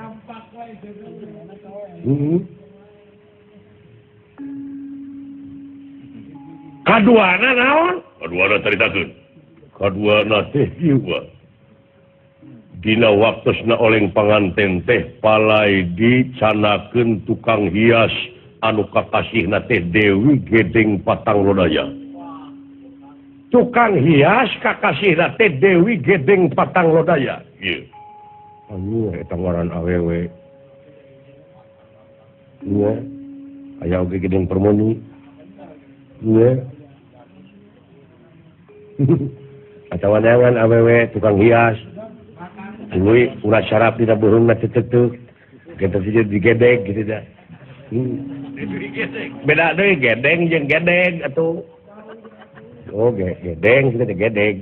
[SPEAKER 1] Kaduana naon? Kaduana caritakeun. Kaduana teh kieu. Dina waktosna oleng panganten teh palai dicanakeun tukang hias anu kakasihna teh Dewi Gedeng Patang Lodaya. Tukang hias kakasihna teh Dewi Gedeng Patang Lodaya. Ieu. Anu eta ngaran awewe. Nya. Aya oge Gedeng Permoni. Nya. Atawa neangan awewe tukang hias. Tuluy urat saraf dina beureungna teu teuteuk. Kitu digedeg kitu dah. Beda deui gedeng jeung gedeg atuh. Oh, gedeng kita teh gedeg.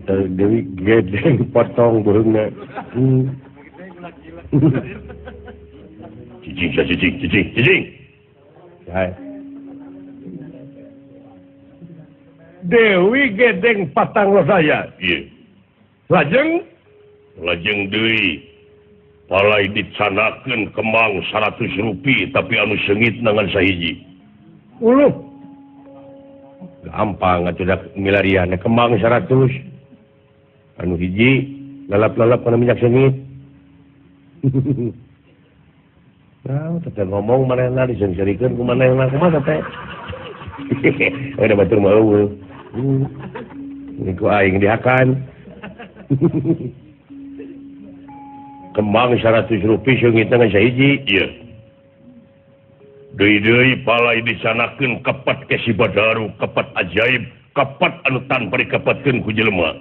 [SPEAKER 1] Atau Dewi gedeng potong beureungna. Cicing, cicing, cicing, cicing. Hai. Dewi Gedeng Patang Lodaya. Ieu. Lajeng lajeng deui palai dicanakeun kembang 100 rupi tapi anu seungit ngan sahiji. Uluh. Gampang atuh da milarian kembang 100. Anu hiji lalap-lalap kana minyak seungit. Nah, teteh ngomong manehna diseungseurikeun ku manehna kumaha teh. Ada batur mah eueuh. Ini ku aing dihakan. Kembang 100 rupiah seungitna ngan sahiji. Ieu. Deui-deui palai dicanakeun kepat ke si Badaru, kepat ajaib, kepat anu tanpa dikepatkeun ku jelema.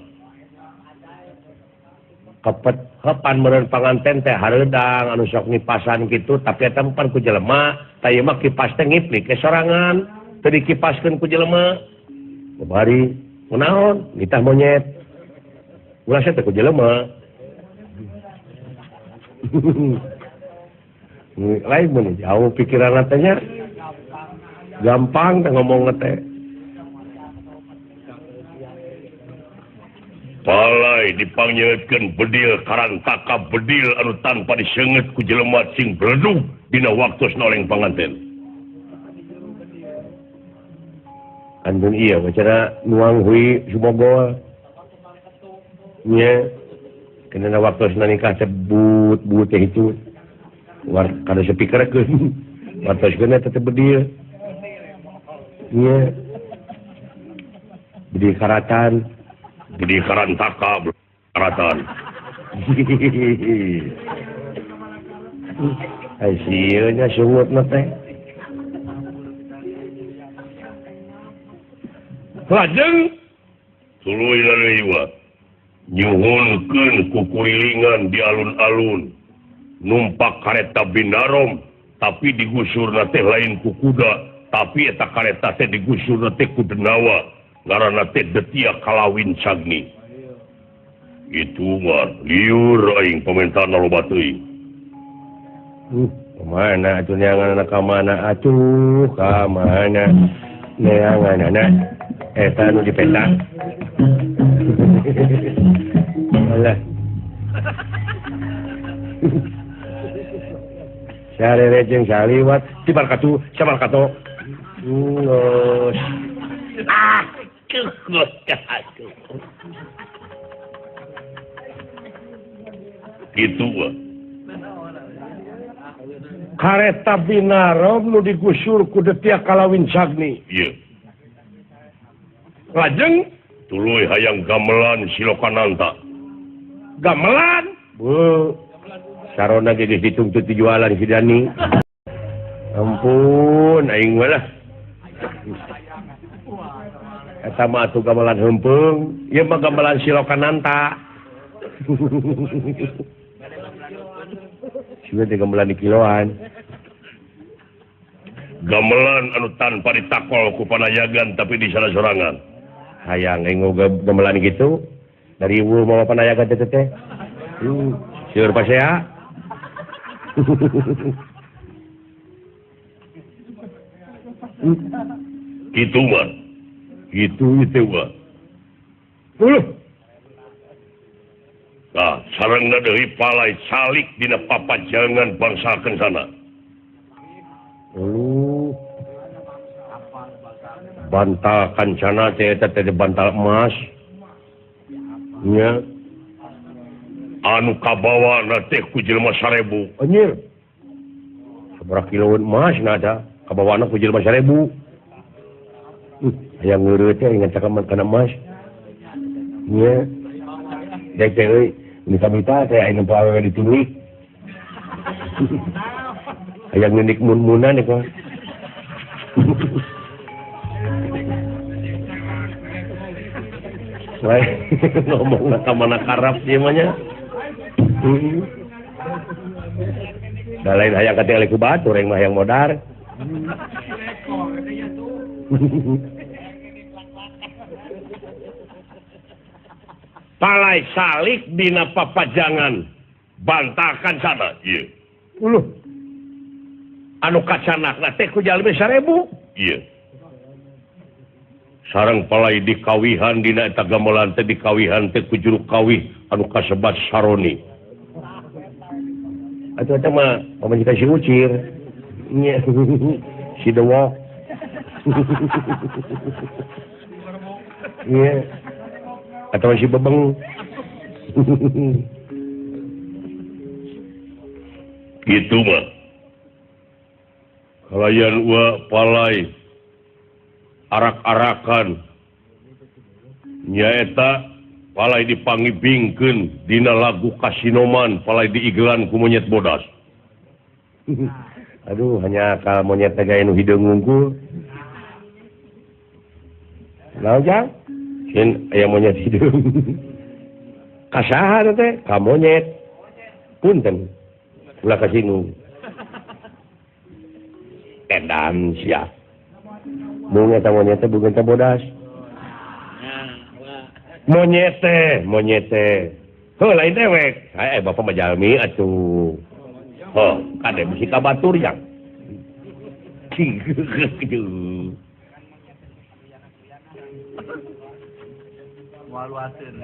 [SPEAKER 1] Kepet hepan meureun panganten teh hareudang anu sok nipasan kitu tapi eta pan ku jelema, tah ieu mah kipas teh ngiplik ke sorangan, teu dikipaskeun ku jelema. Babari kunaon nitah monyet. Ulah teh ku jelema. Lain mun jauh pikiran teh nya. Gampang teh ngomong teh. Palai dipangnyeukeun bedil karantaka bedil anu tanpa diseungeut ku jelema sing bledug dina waktosna oleng panganten. Andun ieu macara nuang hui Sumogol. Nya kena waktosna nikah teh but-but teh itu. War kada speakerkeun. Wartoskeun eta teh bedil. Nya. Bedil karatan. Bedil karantaka karatan. Ai sieun nya sungutna teh. Lajeng tuluy deui wa. Nyuhunkeun kukurilingan di alun-alun. Numpak kareta Binarom tapi digusurna teh lain ku kuda, tapi eta kareta teh digusurna teh ku denawa. Ngaranna teh Detia Kalawin Cagni. Itu mah liur aing pamentana loba teuing. Mana atuh neangan ka mana atuh ka mana neanganana eta nu dipeta. Alah. Sarere jeung saliwat tibar katu sabar kato. Geus. Ah, gitu wah. Kareta Binarom nu digusur ku Detia Kalawin Sagni. Iya. Lajeng tuluy hayang gamelan Silokananta. Gamelan? Bu. Sarona ge geus dituntut dijualan si Dani. Ampun aing mah lah. Eta mah atuh gamelan heumpeng, ieu mah gamelan Silokananta. Siga teh gamelan di kiloan. Gamelan anu tanpa ditakol ku panayagan tapi di sana sorangan. Hayang aing mau gamelan gitu dari ibu mau panayagan teh teh. Seur pasea. Gitu mah. Gitu itu mah. Nah, sarengna deui palai salik dina papajangan bangsa Kencana. Bantal Kancana teh eta teh bantal emas. Nya. Anu kabawana teh ku jelema 1000. Anjir. Sabaraha kiloan emas na ada kabawana ku jelema 1000. Hayang ngeureut teh ingat cakaman kana emas. Nya. Dek teh euy, mita-mita teh aya nempo awewe ditulik. Hayang ngenik mun-munan eta. Lain ngomongna ka mana karap ieu mah nya. Da lain hayang katingali ku batur aing mah hayang modar. Palai salik dina papajangan bantakan sana ieu. Uluh. Anu kacanakna teh ku jalmi 1000. Ieu. Sareng palai dikawihan dina eta gamelan teh dikawihan teh ku juru kawih anu kasebat Saroni. Atuh eta mah pamajikan si Ucir. Nya. Si Dewok. Nya. Atau si Bebeng. Gitu mah. Kalayan wa palai arak-arakan nyaeta palai dipangibingkeun dina lagu Kasinoman palai diigelan ku monyet bodas. Aduh, hanya ka monyet teh gae nu hideung ngungkul. Naon jang? Sieun aya monyet hideung. Ka saha teh? Ka monyet. Punten. Ulah kasinggung. Edan sia. Mung eta monyet teh bukan teh bodas. Monyet teh, monyet teh. Heuh lain dewek. Hae bapak mah jalmi atuh. Heuh, kade bisi ka batur jang.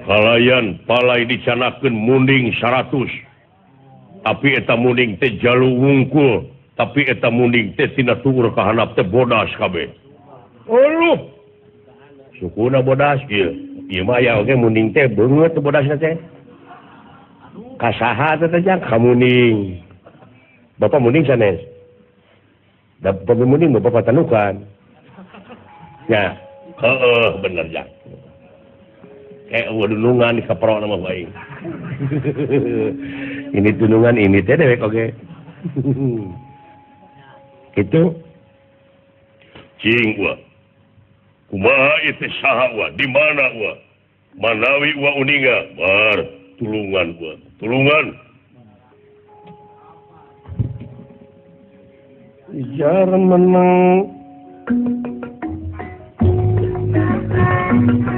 [SPEAKER 1] Kalayan palai dicanakeun munding 100. Tapi eta munding teh jalu wungkul, tapi eta munding teh tina tuur ka handap teh bodas kabeh. Uluh. Sukuna bodas ieu. Ieu mah aya oge munding teh beungeut teh bodasna teh. Ka saha teh teh jang ka munding. Bapak munding sanes. Da bapak munding mah bapak tanukan. Nya, heeh bener jang. Kayak eueuh dunungan di kaprok nama aing. Ini dunungan ini teh dewek oge. Itu cing wa. Kumaha ieu teh saha wa? Di mana wa? Manawi wa uninga? Bar tulungan wa. Tulungan. Jar menang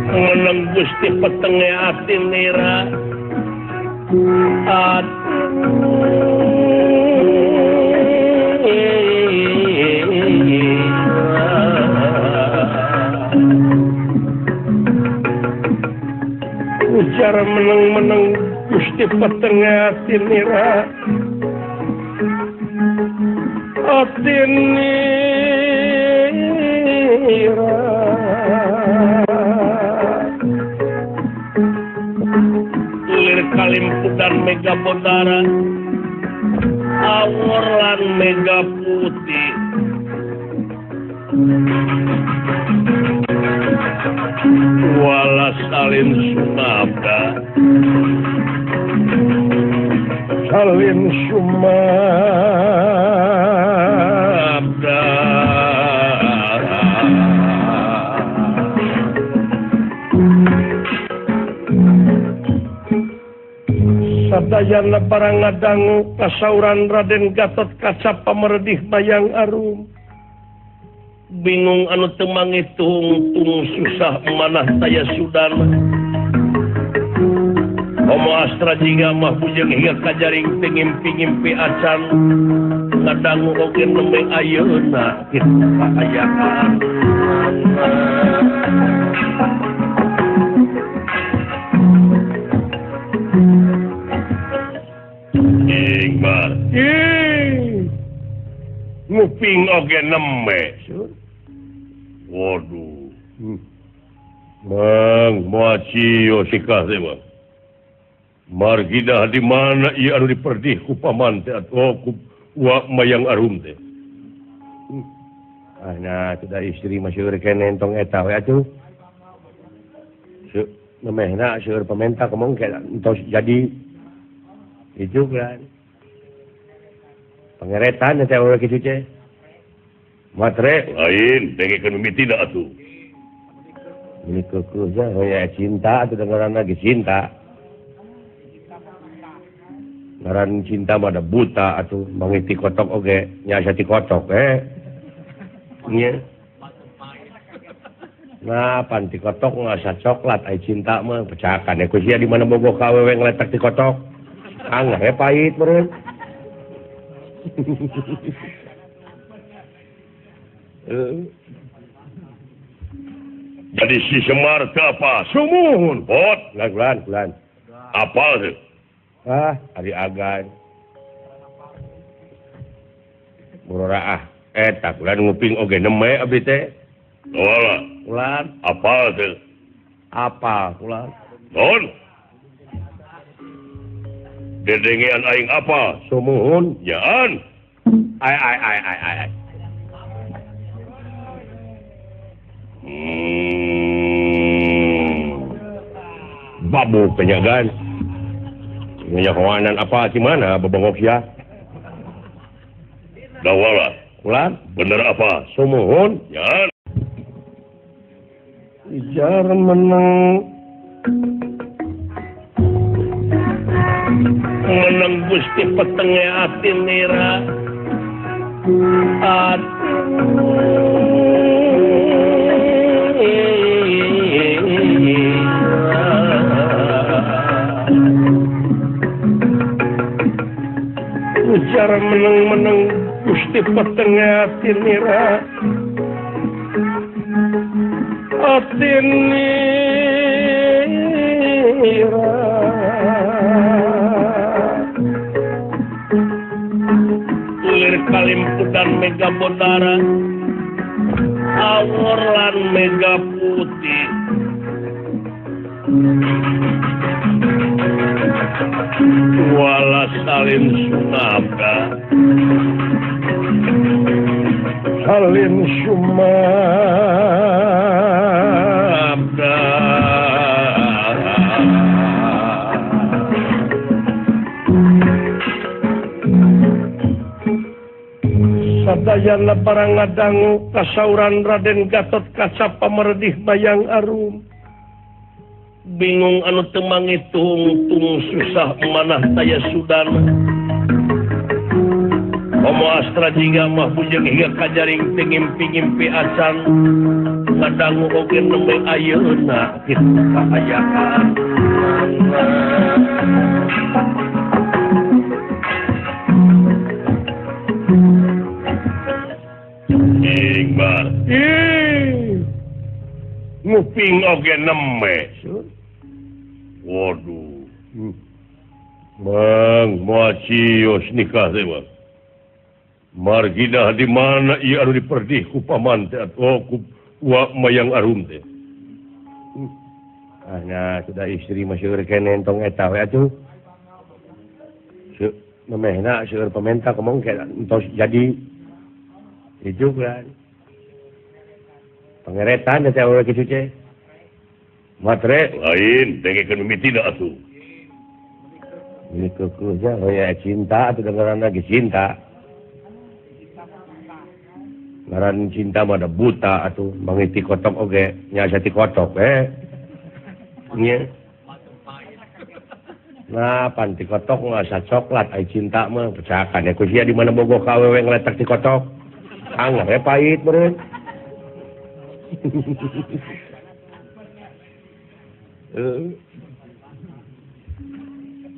[SPEAKER 1] menang Gusti petenge ati nira ujar menang-menang Gusti petenge ati nira Bodara awor lan mega putih walas salin sumabda salin sumabda Sadayana barang ngadangu kasauran Raden Gatot Kaca pamerdih Bayang Arum bingung anu teu mangitung tung susah manah taya sudana Homo Astra jiga mah bujeng hingga kajaring teu ngimpi-ngimpi acan ngadangu oge nembe ayeuna kitu kaayaan. Nguping oge neme. Waduh. Mang moacio sikah teh mah. Margidah di mana ieu anu diperdih ku paman teh atuh ku Wa Mayang Arum teh.
[SPEAKER 5] Ah nah sudah istri masih seueur keneh entong eta we atuh. Memehna seueur pamenta kemong entos jadi itu kan. Pangeretan teh urang kitu teh.
[SPEAKER 4] Matre lain dengekeun mimiti da atuh.
[SPEAKER 5] Ini kekeuh ya cinta atuh ngaranna ge cinta. Ngaran cinta mah da buta atuh mangiti kotok oge nya asa ti kotok Nya. Nah, pan ti kotok ngasa coklat ai cinta mah pecakan ku sia di mana bogoh ka awewe ngeletak ti kotok. Anggar we pahit meureun.
[SPEAKER 4] Jadi si Semar ke apa? Sumuhun, bot.
[SPEAKER 5] Bulan, bulan.
[SPEAKER 4] Apa tuh?
[SPEAKER 5] Ah, ari agan. Murora ah, eta bulan nguping oge neme abdi teh.
[SPEAKER 4] Wala.
[SPEAKER 5] Bulan.
[SPEAKER 4] Apa tuh?
[SPEAKER 5] Apa bulan?
[SPEAKER 4] Non. Dedengean aing apa?
[SPEAKER 5] Sumuhun.
[SPEAKER 4] Yaan.
[SPEAKER 5] Ai ai ai ai ai. Babu penyagaan. Nyahoanan apa di mana bebongok ya?
[SPEAKER 4] Dawala.
[SPEAKER 5] Ulan,
[SPEAKER 4] bener apa?
[SPEAKER 5] Sumuhun.
[SPEAKER 4] Yaan.
[SPEAKER 5] Ijar menang.
[SPEAKER 1] Menang Gusti petenge ati nira. Ujar meneng-meneng Gusti petenge ati nira. Ati nira. Lir kalimputan mega bodara awor lan mega putih wala salin sumabda
[SPEAKER 5] salin sumabda
[SPEAKER 1] Sadayana barang ngadangu kasauran Raden Gatot Kaca pamerdih Bayang Arum bingung anu teu mangitung tung susah manah taya sudana Homo Astra jiga mah bujeng hingga kajaring teu ngimpi-ngimpi acan ngadangu oge nembe ayeuna kitu kaayaan.
[SPEAKER 4] Ingbar. Nguping oge neme. Waduh.
[SPEAKER 5] Mang
[SPEAKER 4] moacios nikah teh mah. Margidah di mana ieu anu diperdih ku paman teh atuh ku Wa Mayang Arum teh.
[SPEAKER 5] Ah nah sudah istri masih seueur keneh entong eta we atuh. Memehna seueur pamenta kemong ke entos jadi itu kan. Pangeretan teh awewe kitu teh. Matre
[SPEAKER 4] lain dengekeun mimitina atuh.
[SPEAKER 5] Ini kekeuhnya oh ya cinta atuh dengaran lagi cinta. Ngaran cinta mah da buta atuh mangiti kotok oge nya asa ti kotok Nya. Nah, pan ti kotok ngasa coklat ai cinta mah pecakan ya ku sia di mana bogoh ka awewe ngeletak ti kotok. Angger we pahit meureun.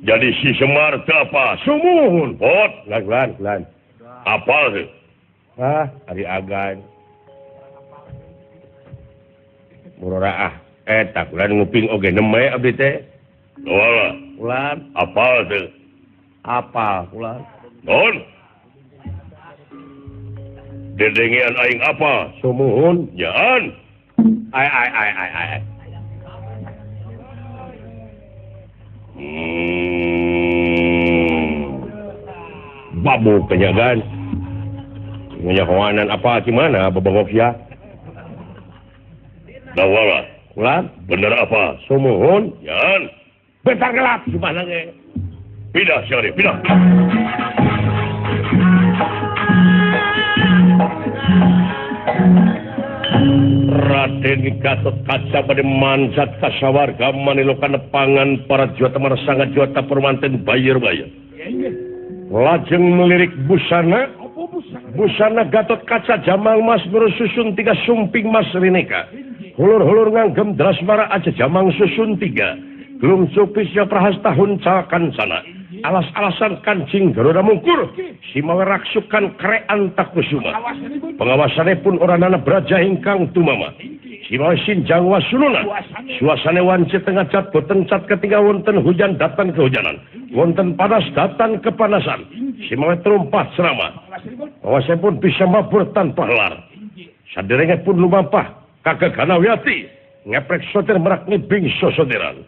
[SPEAKER 4] Jadi si Semar teu apa?
[SPEAKER 5] Sumuhun.
[SPEAKER 4] Pot,
[SPEAKER 5] lan lan.
[SPEAKER 4] Apal teu?
[SPEAKER 5] Ah, ari agan. Murora ah, eta kulan nguping oge neme abdi teh.
[SPEAKER 4] Wala.
[SPEAKER 5] Kulan
[SPEAKER 4] apal teu?
[SPEAKER 5] Apal kulan.
[SPEAKER 4] Non. Dedengean aing apa?
[SPEAKER 5] Sumuhun.
[SPEAKER 4] Nyaan.
[SPEAKER 5] Ai ai ai ai ai. Babu kenyagan. Nyahoanan apa gimana bebengok sia?
[SPEAKER 4] Dawala.
[SPEAKER 5] Kulan
[SPEAKER 4] bener apa?
[SPEAKER 5] Sumuhun.
[SPEAKER 4] Nyaan.
[SPEAKER 5] Bentar gelap gimana ge?
[SPEAKER 4] Pindah siapa pindah. Raden Gatot Kaca pada manjat kasawarga manilokan pangan para juata marsanga juata permanten bayar-bayar.
[SPEAKER 5] Lajeng melirik busana, busana Gatot Kaca jamang mas susun tiga sumping mas rineka. Hulur-hulur nganggem drasmara aja jamang susun tiga. Gelung cupisnya prahas tahun cakan sana. Alas-alasan kancing Garuda mungkur. Simawe raksukan krean takusuma. Pengawasannya pun oranana braja ingkang tumama. Simawe sinjang wasuluna. Suasane wanci tengah cat boten cat ketika wonten hujan datang kehujanan. Wonten panas datang kepanasan. Simawe terumpah serama. Pengawasannya pun bisa mabur tanpa helar. Saderenge pun lumampah kagak ganawiyati. Ngeprek sotir merak ngibing sosotiran.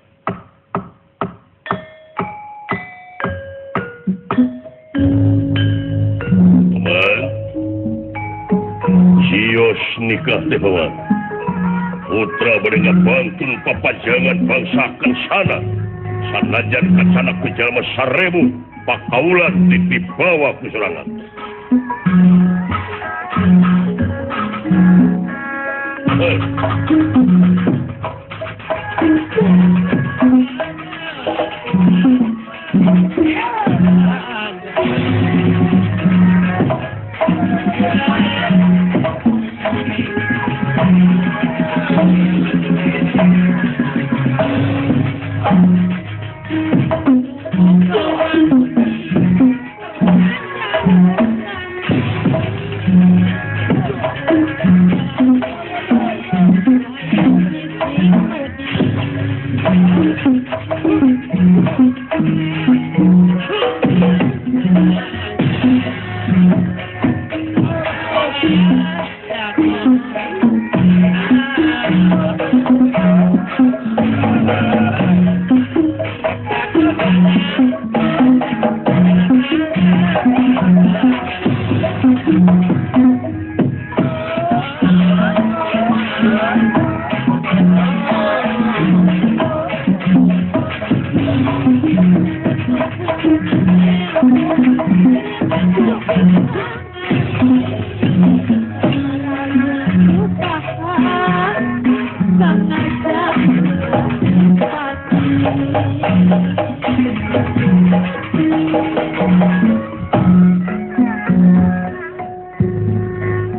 [SPEAKER 4] Sios nikah teh paman. Putra bade ngabangtun papajangan bangsa Kencana. Sanajan kancana ku jalma 1000 pakaulan dipibawa ku sorangan.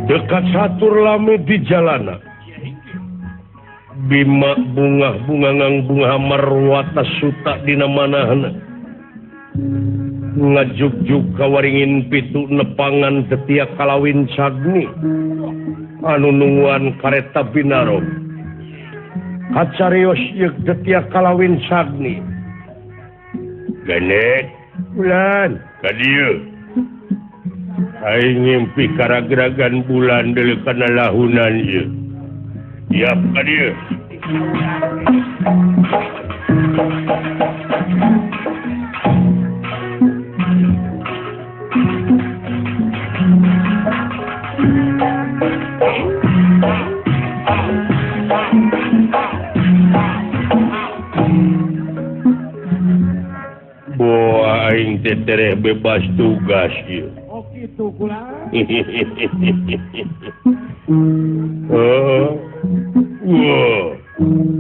[SPEAKER 5] Dekat satur lami di jalana Bima bunga bunga ngang bunga marwata suta dina manahna ngajugjug kawaringin pitu nepangan detia kalawin sagni anu nungguan kareta binarong kacarios yeuk detia kalawin sagni
[SPEAKER 4] genek
[SPEAKER 5] bulan
[SPEAKER 4] ka dieu
[SPEAKER 5] aing ngimpi karagragan bulan deuleu kana lahunan ieu.
[SPEAKER 4] Siap ka dieu. Boa aing teh tereh bebas tugas ieu.
[SPEAKER 6] Oh kitu kula.
[SPEAKER 4] Oh. Wah.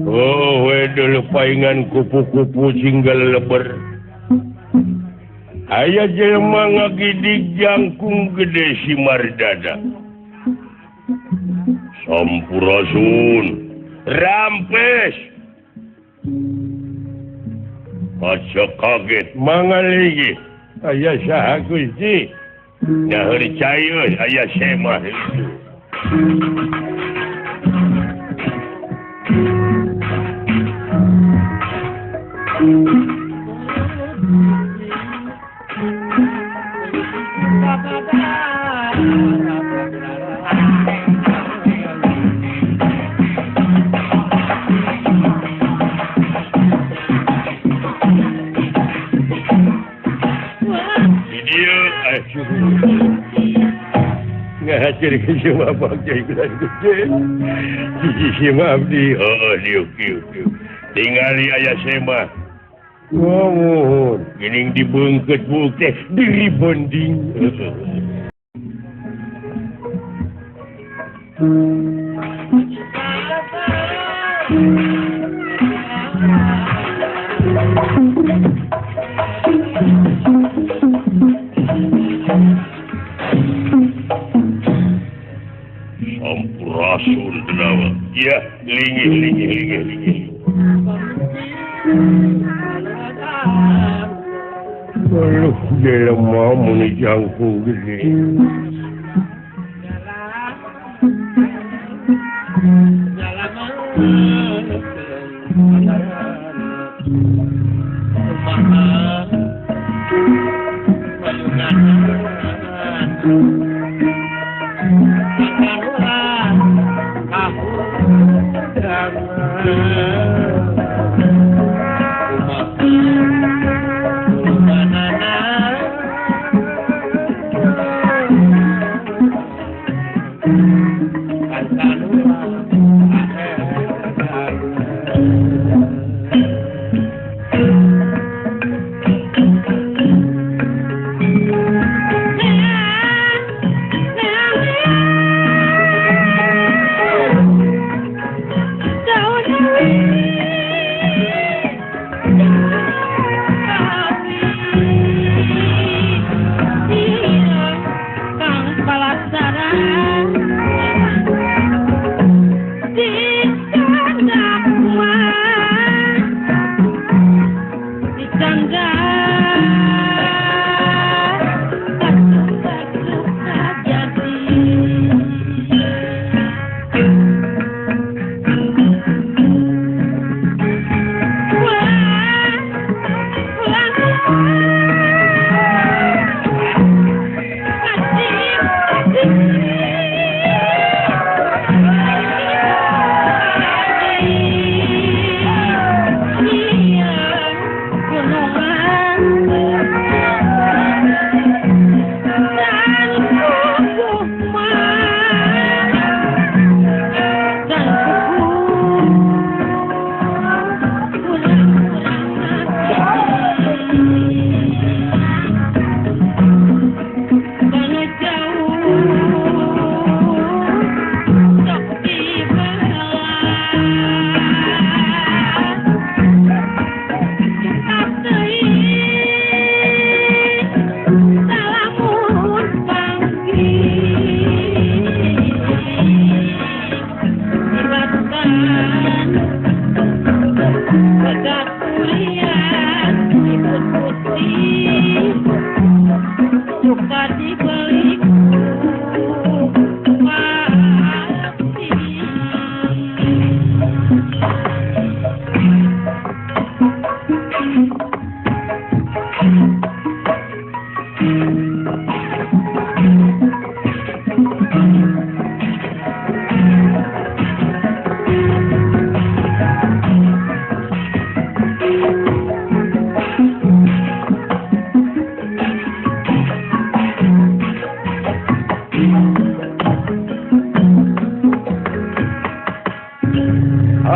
[SPEAKER 4] Oh, we dulu paingan kupu-kupu singgal leber. Aya jelema ngagidig jangkung gede si Mardada. Sampurasun. Rampes. Aja kaget mangaligi. Aya saha Gusti? Nyaeur cai euy, aya semah itu. Tingali aya sema. Oh, geuning dibeungkeut buuk teh diribonding. Sampurasun denawa. Ya, lingih lingih lingih lingih. Aduh, jelema mun jangkung gede.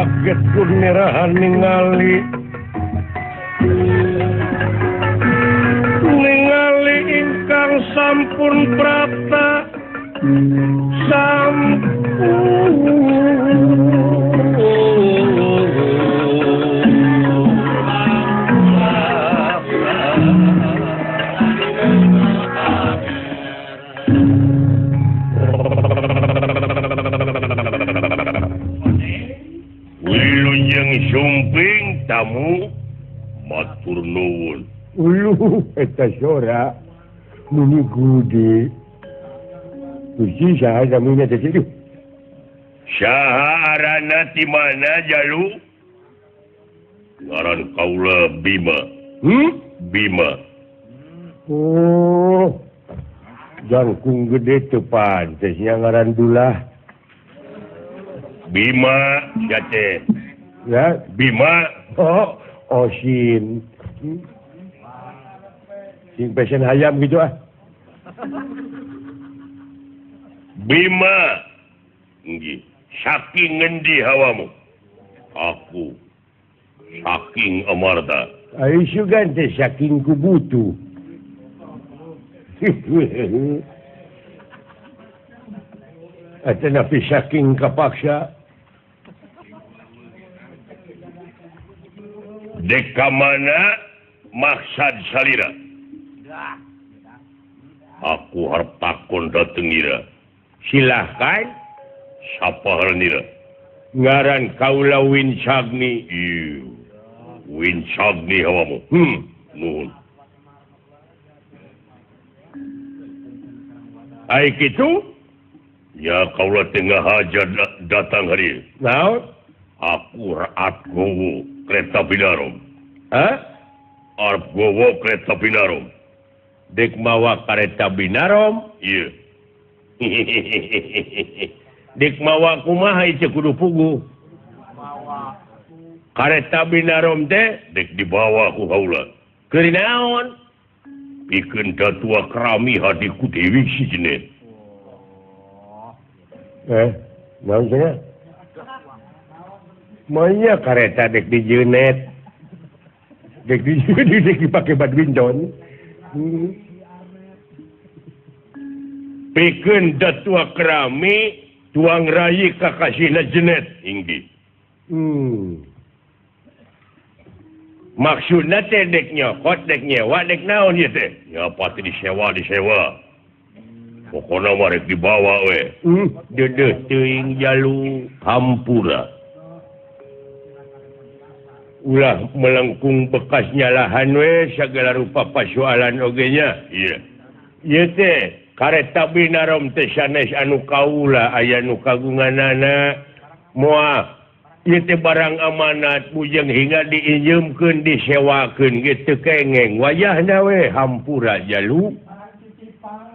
[SPEAKER 5] Kaget kunirahan ningali ningali ingkang sampun prapta sampun
[SPEAKER 4] Wilujeng sumping tamu matur nuwun.
[SPEAKER 5] Uluh eta sora muni gude. Gusti saha namina teh kitu?
[SPEAKER 4] Saha arana ti mana jalu? Ngaran kaula Bima. Bima.
[SPEAKER 5] Oh. Jangkung gede teu pantes nya ngaran dulah.
[SPEAKER 4] Bima sia teh.
[SPEAKER 5] Ya,
[SPEAKER 4] Bima.
[SPEAKER 5] Oh, osin. Sing pesen hayam gitu ah.
[SPEAKER 4] Bima. Nggih, saking ngendi hawamu? Aku saking Amarta.
[SPEAKER 5] Ai sugan teh saking kubutu. Atanapi saking kapaksa.
[SPEAKER 4] Dek mana maksad salira? Aku harap takon dateng ira.
[SPEAKER 5] Silahkan.
[SPEAKER 4] Sapa haranira?
[SPEAKER 5] Ngaran kaula Wincagni.
[SPEAKER 4] Ieu. Wincagni hawamu. Nuhun.
[SPEAKER 5] Ai kitu?
[SPEAKER 4] Ya kaula tengah haja datang hari.
[SPEAKER 5] Naon?
[SPEAKER 4] Aku raat gowo kereta Binarom.
[SPEAKER 5] Hah?
[SPEAKER 4] Arep gowo kereta Binarom.
[SPEAKER 5] Dek mawa kereta Binarom?
[SPEAKER 4] Iya.
[SPEAKER 5] Dek mawa kumaha ieu kudu puguh. Kareta Binarom teh
[SPEAKER 4] dek dibawa ku kaula.
[SPEAKER 5] Keur naon?
[SPEAKER 4] Pikeun datua kerami hadiku Dewi si Jenet.
[SPEAKER 5] Naon cenah? Manya kareta dek di Jenet. Dek di dek dipake badminton. Pikeun datua kerami tuang rayi kakasihna Jenet
[SPEAKER 4] inggih.
[SPEAKER 5] Maksudna teh dek nyokot, dek nyewa, dek naon ieu teh?
[SPEAKER 4] Ya pasti disewa, disewa. Pokona mah rek dibawa we.
[SPEAKER 5] Deudeuh teuing jalu
[SPEAKER 4] hampura.
[SPEAKER 5] Ulah melengkung bekas nyalahan we sagala rupa pasoalan oge nya.
[SPEAKER 4] Iya.
[SPEAKER 5] Ieu teh kareta Binarom teh sanes anu kaula aya nu kagunganana. Moal ieu teh barang amanat bujeng hingga diinjeumkeun disewakeun ge teu kengeng wayahna we hampura jalu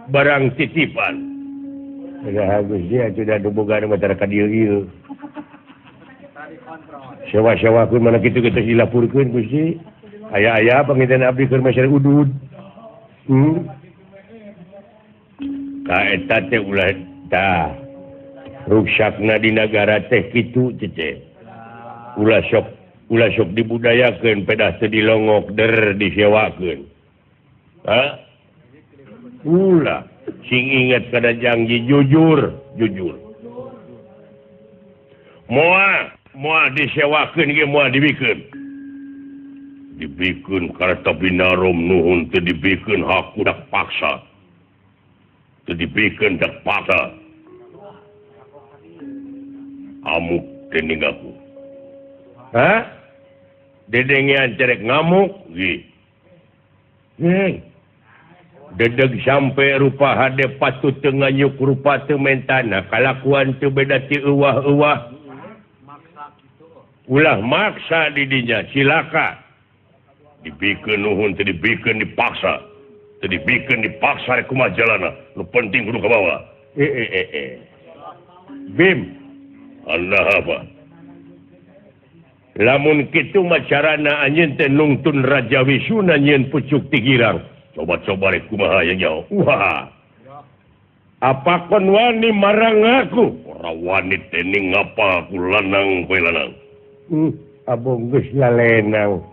[SPEAKER 5] barang titipan. Udah Gusti atuh da boga mah tara ka dieu ieu. Sewa-sewakeun mana kitu geus dilapurkeun Gusti. Aya-aya panginten abdi keur masyarakat udud. Ka eta teh ulah tah. Ruksakna di nagara teh kitu teh. Ulah sok dibudayakeun pedah teu dilongok der disewakeun. Ha? Ulah sing inget kada janji jujur, jujur. Moal disewakeun ge moal dibikeun.
[SPEAKER 4] Dibikeun kareta Binarom nuhun teu dibikeun haku dak paksa. Teu dibikeun dak paksa. Amuk dening aku.
[SPEAKER 5] Hah? Dedengean cerek ngamuk?
[SPEAKER 4] Nggih.
[SPEAKER 5] Hei. Dedeg sampai rupa hade patut teu nganyuk rupa teu mentana kalakuan teu beda ti euwah-euwah. Ulah maksa di dinya cilaka.
[SPEAKER 4] Dibikeun nuhun teu dibikeun dipaksa. Teu dibikeun dipaksa rek kumaha jalana. Nu penting kudu kabawa.
[SPEAKER 5] Bim.
[SPEAKER 4] Allah apa?
[SPEAKER 5] Lamun kitu mah carana anjeun teh nungtun Raja Wisuna nyieun pucuk tigirang.
[SPEAKER 4] Coba-coba rek kumaha yang jauh.
[SPEAKER 5] Wah. Apa kon wani marang aku?
[SPEAKER 4] Ora wani dening ngapa aku lanang kowe lanang.
[SPEAKER 5] Abong geus lalenang.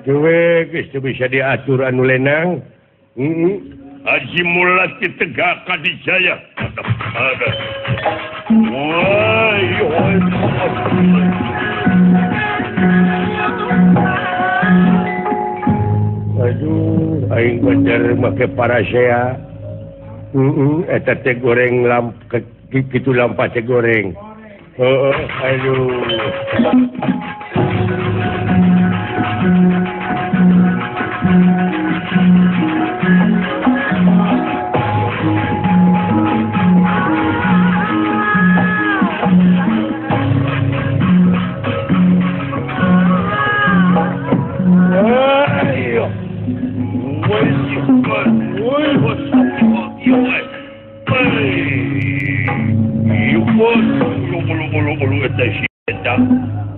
[SPEAKER 5] Dewe geus teu bisa diatur anu lenang.
[SPEAKER 4] Haji Mulati tegak Kadijaya. Ada. Wah,
[SPEAKER 5] aduh, aing bener make parasea. Eta teh goreng lamp kitu lampa teh goreng. Heeh, aduh.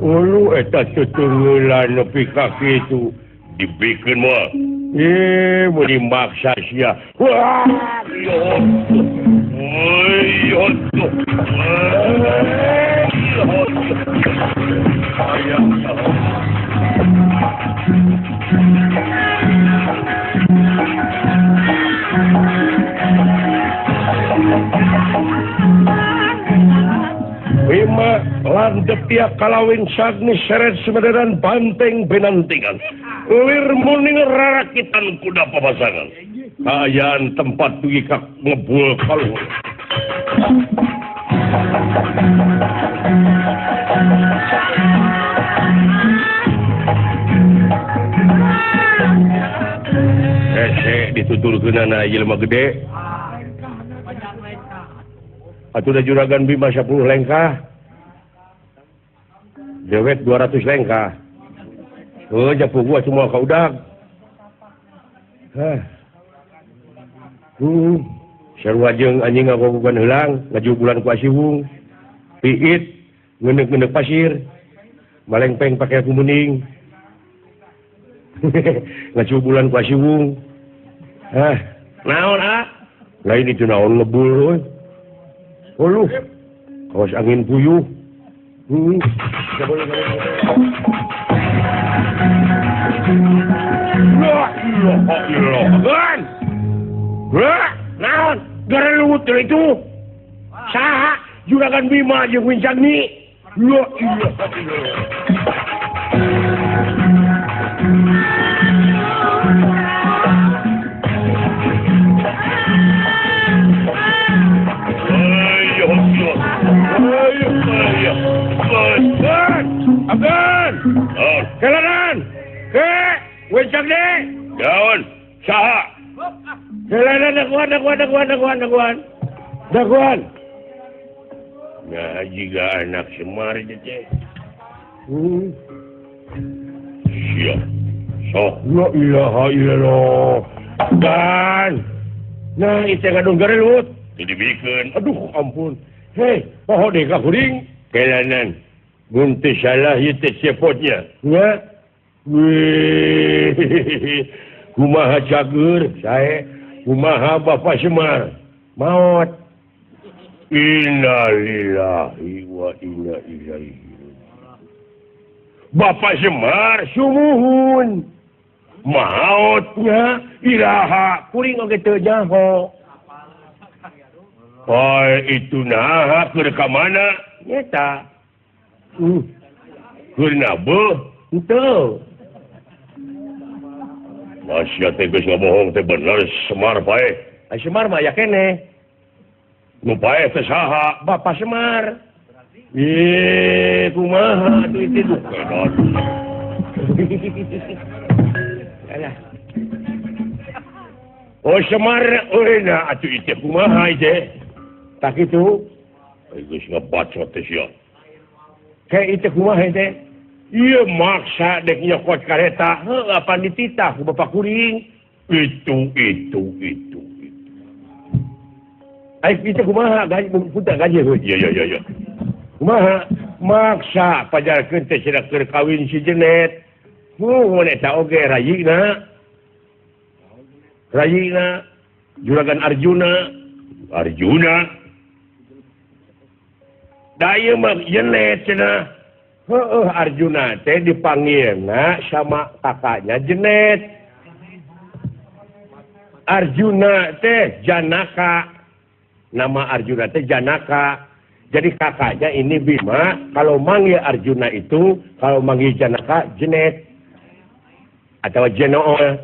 [SPEAKER 5] Ulu eta tutungeulan nepi ka kitu
[SPEAKER 4] dibikeun mah.
[SPEAKER 5] Mun dimaksa sia. Wah, Bima landep pihak kalawin sagni seret semedaran banteng benantingan lir muning rarakitan kuda papasangan kaayaan tempat dugi ka ngebul kaluhur. Hese dituturkeunana jelema gede. Atuh da juragan Bima 10 lengkah. Dewek 200 lengkah. Heuh japuh gua cuma ka udag. Hah. Sarua jeung anjing ngagogogan heulang, ngajugulan ku asiwung. Piit ngeundeuk-ngeundeuk pasir. Malengpeng pake kumening. Ngajugulan ku asiwung. Hah, naon ah? Lain itu naon ngebul euy. Uluh, kawas angin puyuh. Naon? Garelut itu. Saha juragan Bima jeung Wincagni. La ilaha illallah. Abdan! Kelanan! Ke! Wincagni!
[SPEAKER 4] Daun! Saha!
[SPEAKER 5] Kelanan daguan, daguan, daguan, daguan, daguan. Daguan!
[SPEAKER 4] Nah, jika anak Semar teh. Siap. Sok.
[SPEAKER 5] La ilaha illallah. Dan! Nah, itu ngadung garelut.
[SPEAKER 4] Dibikeun.
[SPEAKER 5] Aduh, ampun. Hei, poho deh ka kuring. Kelanan. Mun teu salah ieu teh cepotnya. Nya. Wih. Kumaha cager sae, kumaha Bapak Semar. Maot.
[SPEAKER 4] Innalillahi wa inna ilaihi raji'un. Bapak Semar
[SPEAKER 5] sumuhun.
[SPEAKER 4] Maotnya
[SPEAKER 5] iraha kuring oge teu nyaho.
[SPEAKER 4] Oi, itu naha keur ka mana?
[SPEAKER 5] Nyeta.
[SPEAKER 4] Keur nabeuh?
[SPEAKER 5] Henteu.
[SPEAKER 4] Masya teh geus ngabohong teh bener Semar pae.
[SPEAKER 5] Ai Semar mah aya keneh.
[SPEAKER 4] Nu pae teh saha?
[SPEAKER 5] Bapak Semar. Ih, kumaha atuh itu duh. Alah.
[SPEAKER 4] Oh Semar euy na atuh ieu kumaha ieu?
[SPEAKER 5] Tak kitu.
[SPEAKER 4] Geus ngebacot teh sia.
[SPEAKER 5] Kayak itu kumaha teh?
[SPEAKER 4] Ieu maksa dek nyokot kareta.
[SPEAKER 5] Heuh, apan dititah ku bapak kuring.
[SPEAKER 4] Itu.
[SPEAKER 5] Ai itu kumaha gaji punten gaji heuh.
[SPEAKER 4] Iya.
[SPEAKER 5] Kumaha maksa pajarkeun teh cenah keur kawin si Jenet. Heuh, eta oge rayina. Rayina juragan Arjuna.
[SPEAKER 4] Arjuna.
[SPEAKER 5] Da ieu mah Jenet cenah. Heeh, Arjuna teh dipanggilna sama kakaknya Jenet. Arjuna teh Janaka. Nama Arjuna teh Janaka. Jadi kakaknya ini Bima, kalau manggil Arjuna itu, kalau manggil Janaka Jenet atau Jenool.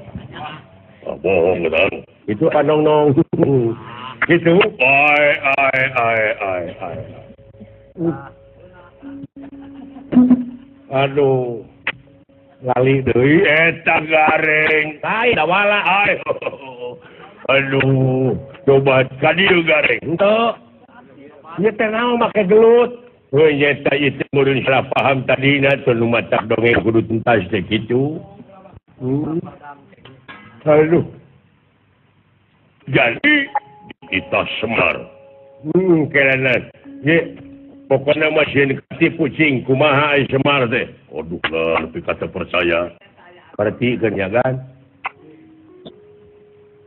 [SPEAKER 4] Ah, bohong kan?
[SPEAKER 5] Itu panong-nong. Gitu.
[SPEAKER 4] Ai ai ai ai ai.
[SPEAKER 5] Aduh. Lali deui
[SPEAKER 4] eta gareng.
[SPEAKER 5] Ai dawala
[SPEAKER 4] ai. Aduh, coba ka dieu gareng.
[SPEAKER 5] Henteu. Ieu teh naon make gelut? Heuh nyeta ieu teh meureun salah paham tadina teu nu matak dongeng kudu tuntas teh kitu. Aduh.
[SPEAKER 4] Jadi kita Semar.
[SPEAKER 5] Kerana ye pokoknya masih katipu cing kumaha ai Semar teh.
[SPEAKER 4] Aduh lah, lebih kata percaya.
[SPEAKER 5] Berarti kan ya kan?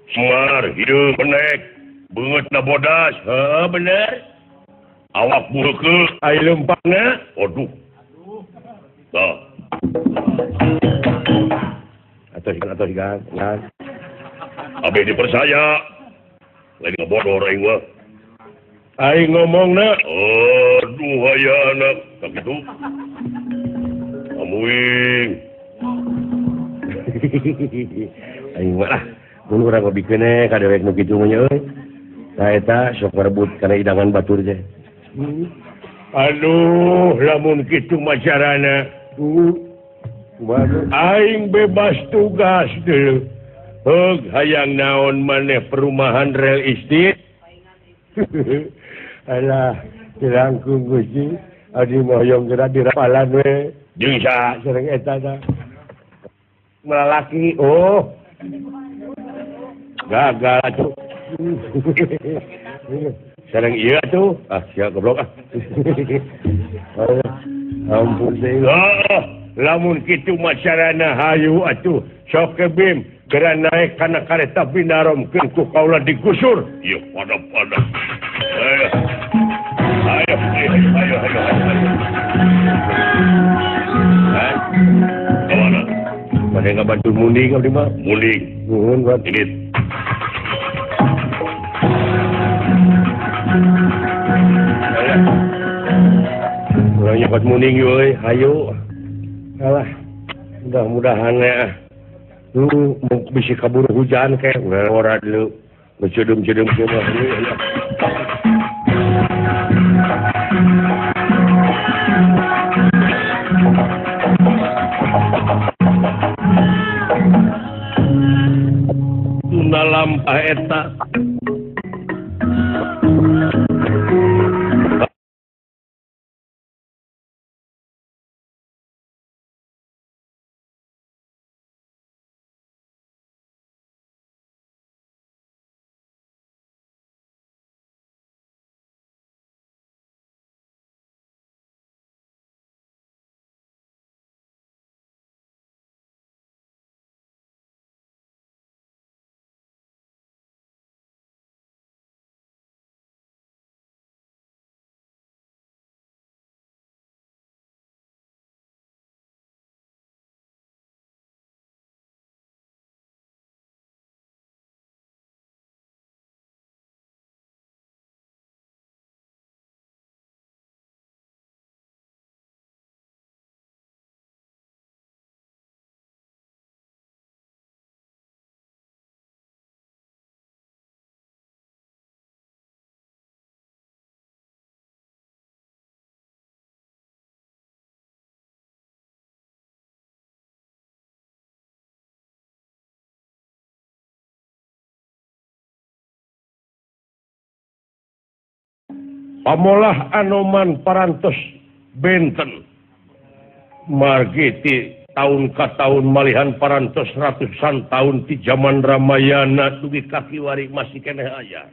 [SPEAKER 4] Semar hideung benek, beungeutna bodas.
[SPEAKER 5] Heeh, bener.
[SPEAKER 4] Awak bureukeuk
[SPEAKER 5] ai leumpangna.
[SPEAKER 4] Aduh. Tah.
[SPEAKER 5] Atau kan, kan.
[SPEAKER 4] Abeh dipercaya. Lain ngabodor aing mah.
[SPEAKER 5] Aing ngomongna.
[SPEAKER 4] Aduh aya anak tak kitu. Amuing.
[SPEAKER 5] Aing mah lah, mun urang ngobikeun ka dewek nu kitu mah nya euy. Tah eta sok ngarebut kana hidangan batur teh. Aduh, lamun kitu mah carana. Aing bebas tugas dulu. Heug hayang naon maneh perumahan real estate. Alah, dilangkung Gusti, adi moyong geura dirapalan we.
[SPEAKER 4] Jeung saha
[SPEAKER 5] sareng eta tah? Melalaki, oh. Gagal atuh. Sareng ieu atuh. Ah, sia goblok ah. Ampun teh. Lamun kitu mah carana hayu atuh. Sok ke Bim, geura naik kana kareta binaromkeun ku kaula digusur.
[SPEAKER 4] Ieu pada-pada. Ayo. Ayo, ayo, ayo, ayo, ayo. Hah? Kamana?
[SPEAKER 5] Bade ngabantu munding abdi mah.
[SPEAKER 4] Munding.
[SPEAKER 5] Nuhun, Pak.
[SPEAKER 4] Ini.
[SPEAKER 5] Urang nyokot munding euy, hayu. Alah, mudah-mudahan ya. Lu bisi kabur hujan kayak ora dulu. Ngecedum-cedum kieu mah. Tuna lampah eta. Pamolah Anoman parantos benten margi tahun ka tahun malihan parantos ratusan tahun ti zaman Ramayana dugi ka kiwari masih keneh aya.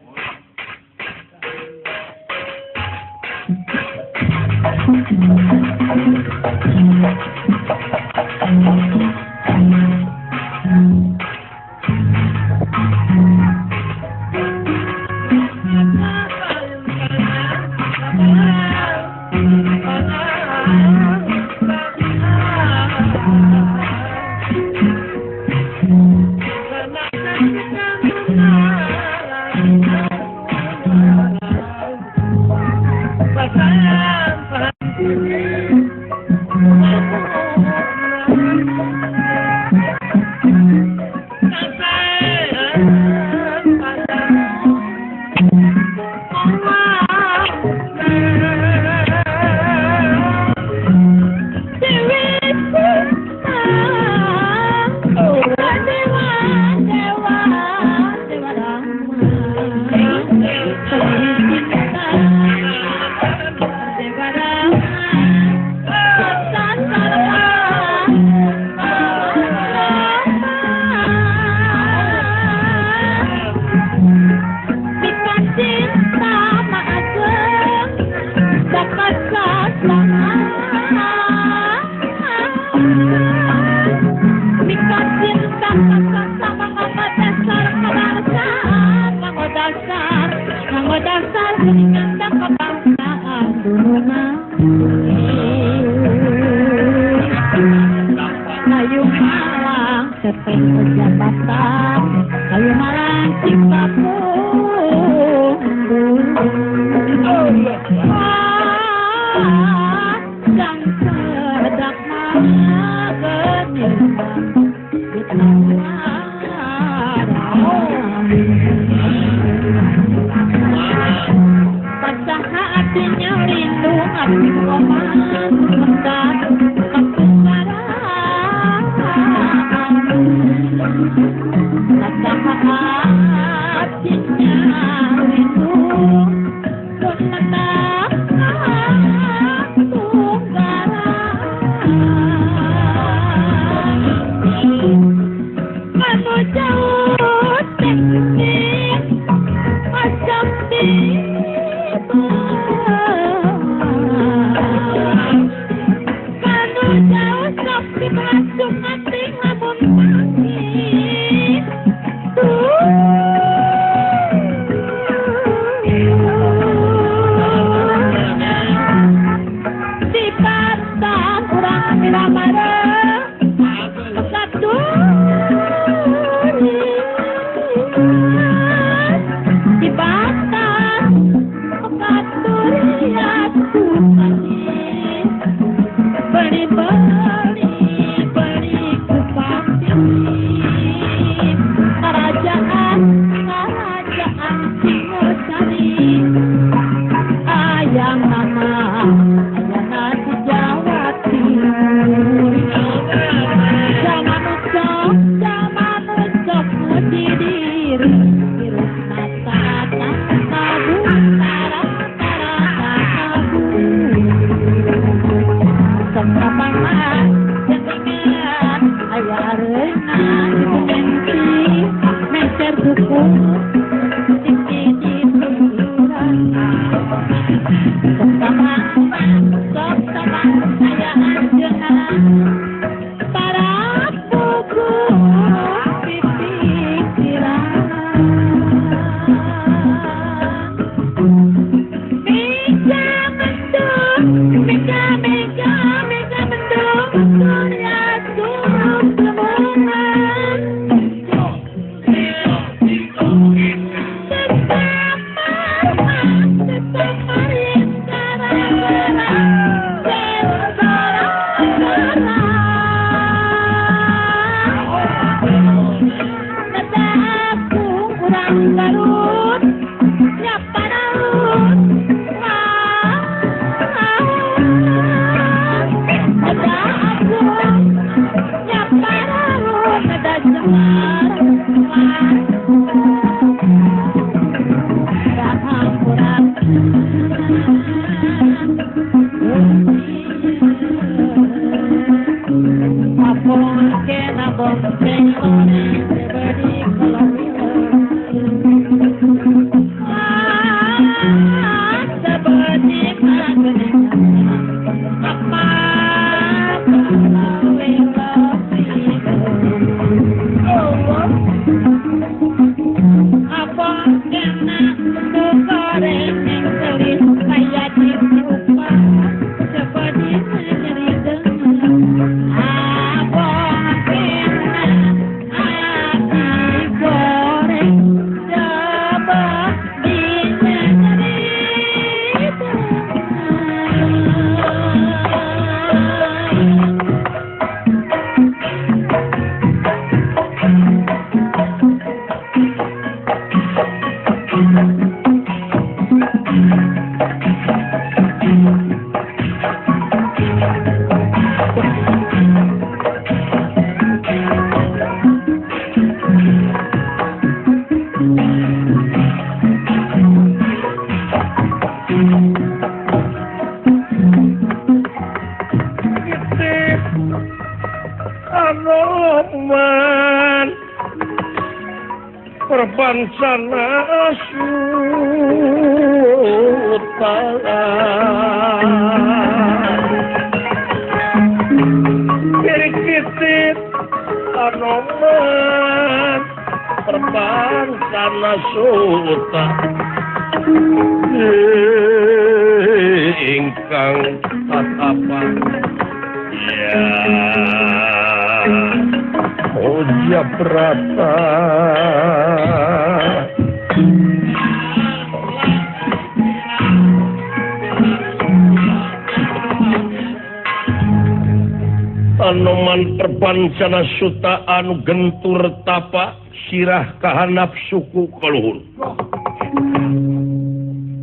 [SPEAKER 5] Anoman perbancana suta anu gentur tapa sirah kahanap suku kaluhur.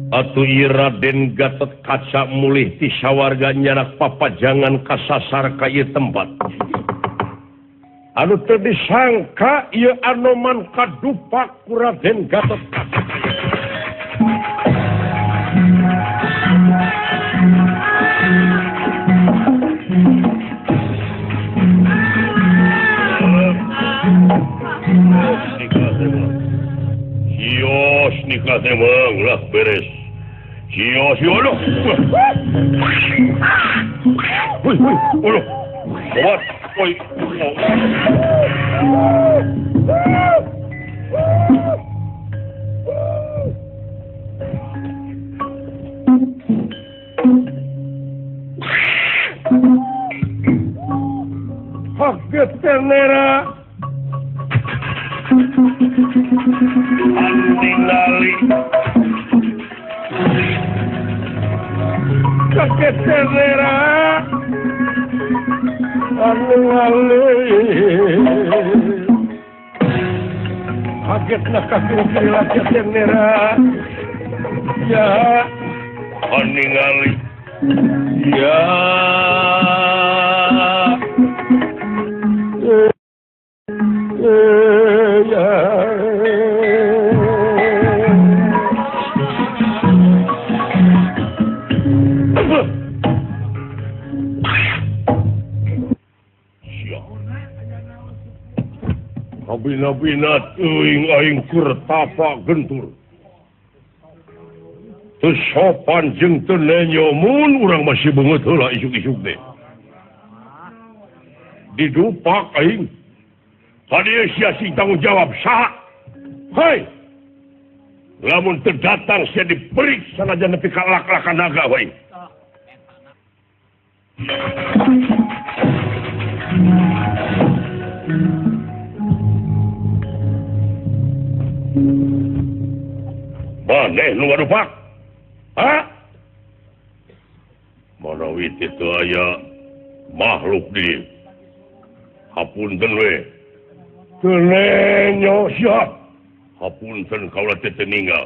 [SPEAKER 5] Atuh ieu Raden Gatot Kaca mulih ti sawarga nyarak papajangan kasasar ka ieu tempat. Anu teu disangka ieu Anoman kadupak ku Raden Gatot Kaca.
[SPEAKER 4] Sios nikah emang lah beres. Sios yono. Woi woi, waduh. What? Woi.
[SPEAKER 5] Kaget tenera.
[SPEAKER 4] Antingali
[SPEAKER 5] kaget tenera anu kaget nak kaki lagi tenera ya
[SPEAKER 4] aningali ya Bina-bina teuing aing keur tapa gentur. Teu sopan jeung teu nenyo mun urang masih beungeut heula isuk-isuk teh. Didupak aing. Kadieu sia sing tanggung jawab saha? Hei. Lamun teu datang sia diperiksa sanajan nepi ka lak-lakan naga we. Maneh nu ngadupak? Hah? Manawi teu aya makhluk di dieu. Hapunten we.
[SPEAKER 5] Teu nenyo sia.
[SPEAKER 4] Hapunten kaula teh teu ninggal.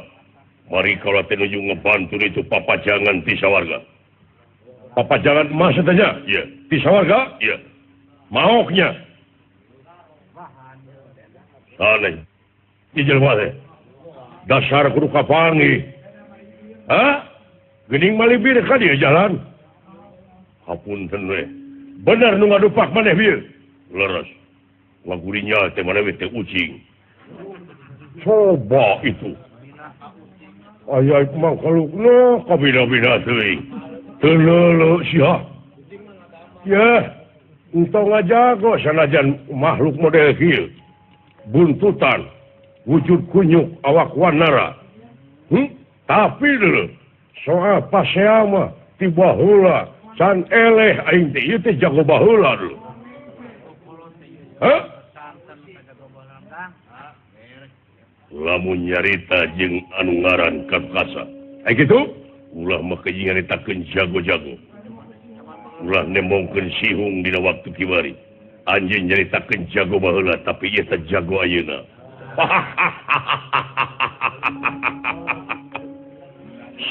[SPEAKER 4] Mari kaula teh nuju ngebantu itu papajangan ti sawarga.
[SPEAKER 5] Papajangan emas teh nya?
[SPEAKER 4] Iya.
[SPEAKER 5] Ti sawarga?
[SPEAKER 4] Iya.
[SPEAKER 5] Maoknya.
[SPEAKER 4] Sanes.
[SPEAKER 5] Ieu jelema teh. Dasar kudu kapanggih. Hah? Geuning malibir ka dieu jalan.
[SPEAKER 4] Hapunten we.
[SPEAKER 5] Bener nu ngadupak maneh bieu.
[SPEAKER 4] Leres. Lagurinya teh maneh teh ucing.
[SPEAKER 5] Coba itu. Aya mangkalukna
[SPEAKER 4] kabina-bina teuing.
[SPEAKER 5] Teu leuleuh sia. Yeuh, entong ngajago sanajan makhluk model kieu. Buntutan. Wujud kunyuk awak wanara. Tapi dulu soal pasea mah ti baheula can eleh aing teh ieu teh jago baheula dulu. Hah?
[SPEAKER 4] Lamun nyarita jeung anu ngaran Katkasa.
[SPEAKER 5] Ai kitu?
[SPEAKER 4] Ulah mah keji nyaritakeun jago-jago. Ulah nembongkeun sihung dina waktu kiwari. Anjeun nyaritakeun jago baheula tapi ieu teh jago ayeuna.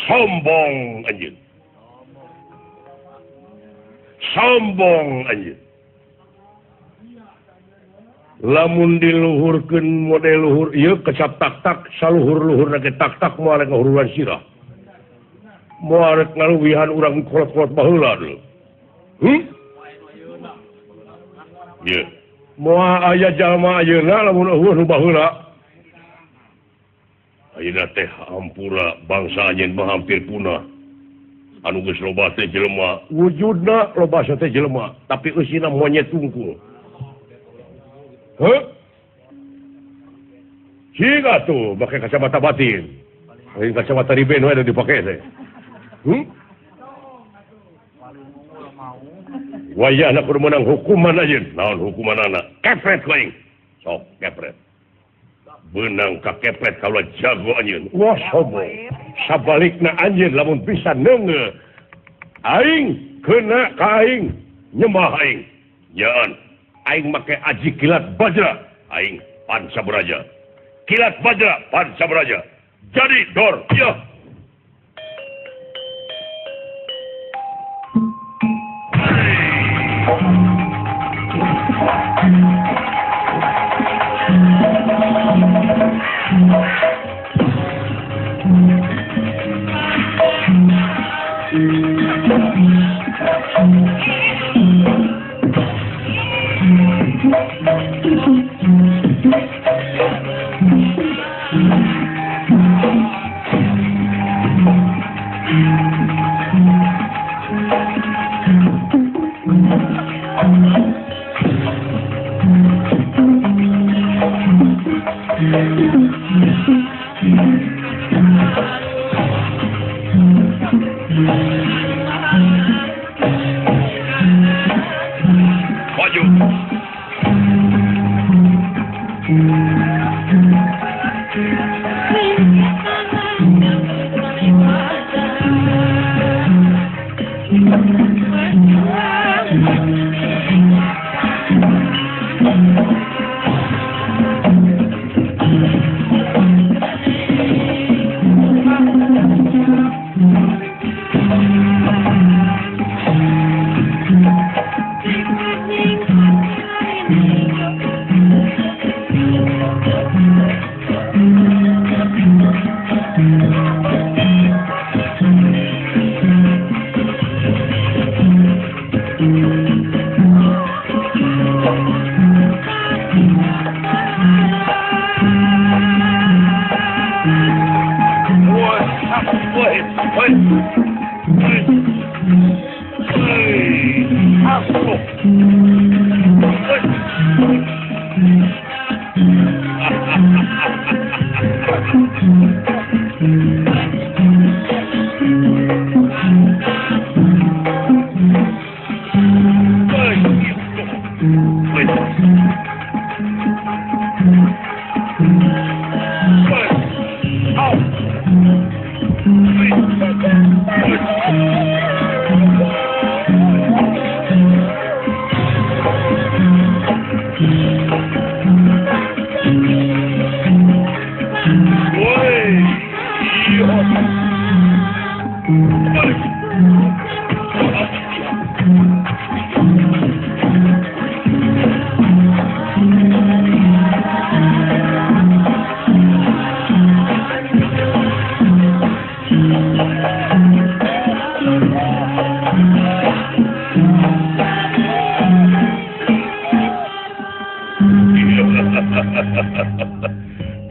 [SPEAKER 4] Sombong anjeun. Sombong anjeun.
[SPEAKER 5] Lamun diluhurkeun model luhur ieu kecap tak-tak saluhur-luhurna ge tak-tak moal rek ngahuruan sirah. Moal rek ngaluwihan urang kolot-kolot baheula dulu.
[SPEAKER 4] Ye.
[SPEAKER 5] Moal aya jalma ayeuna lamun eueuh nu baheula.
[SPEAKER 4] Ayeuna teh hampura bangsa anjeun mah hampir punah. Anu geus loba teh jelema,
[SPEAKER 5] wujudna loba teh jelema, tapi eusina monyet tungkul. Heh? Siga tuh make kacamata batin. Lain kacamata riben we dipake teh. Wayahna kudu meunang hukuman anjeun.
[SPEAKER 4] Naon hukumanana? Kepret ku aing. Sok kepret. Beunang ka kepret kaula jago anjeun.
[SPEAKER 5] Wah sobo. Sabalikna anjeun lamun bisa neungeul aing kena ka aing nyembah aing.
[SPEAKER 4] Nyaan aing make aji kilat bajra aing Panca Braja. Kilat bajra Panca Braja. Jadi dor ya. Maju.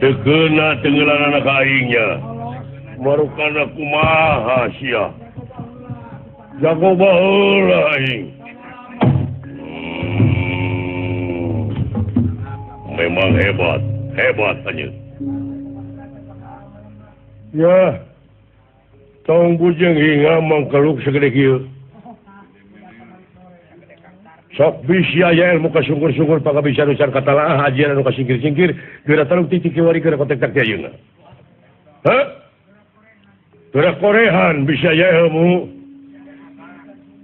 [SPEAKER 4] Tekena tenggelan anak aingnya. Marukana kumaha sia. Jago baheula aing. Memang hebat, hebat anjeun.
[SPEAKER 5] Ya. Tong bujeng hinga mangkeluk segede kieu. Sok bisi aya ilmu kasungkur-sungkur pangabisa nu can katalaah ajian anu kasingkir-singkir geura taluk titik kiwari geura kontak tak ayeuna. Hah? Geura korehan bisi aya ilmu.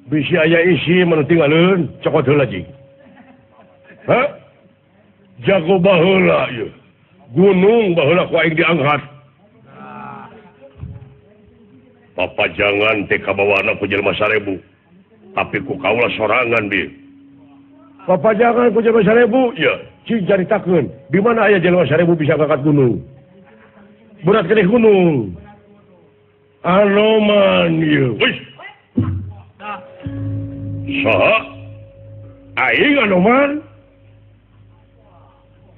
[SPEAKER 5] Bisi aya isi manu tinggaleun cokot heula jing. Hah? Jago baheula ieu. Gunung baheula ku aing diangkat.
[SPEAKER 4] Papajangan teh kabawana ku jelema 1000. Tapi ku kaula sorangan bi.
[SPEAKER 5] Papajangan ku jelema 1000 ya, cing caritakeun. Di mana aya jelema 1000 bisa ngangkat gunung? Berat gede gunung. Anoman ieu.
[SPEAKER 4] Wih. Saha?
[SPEAKER 5] Aing Anoman?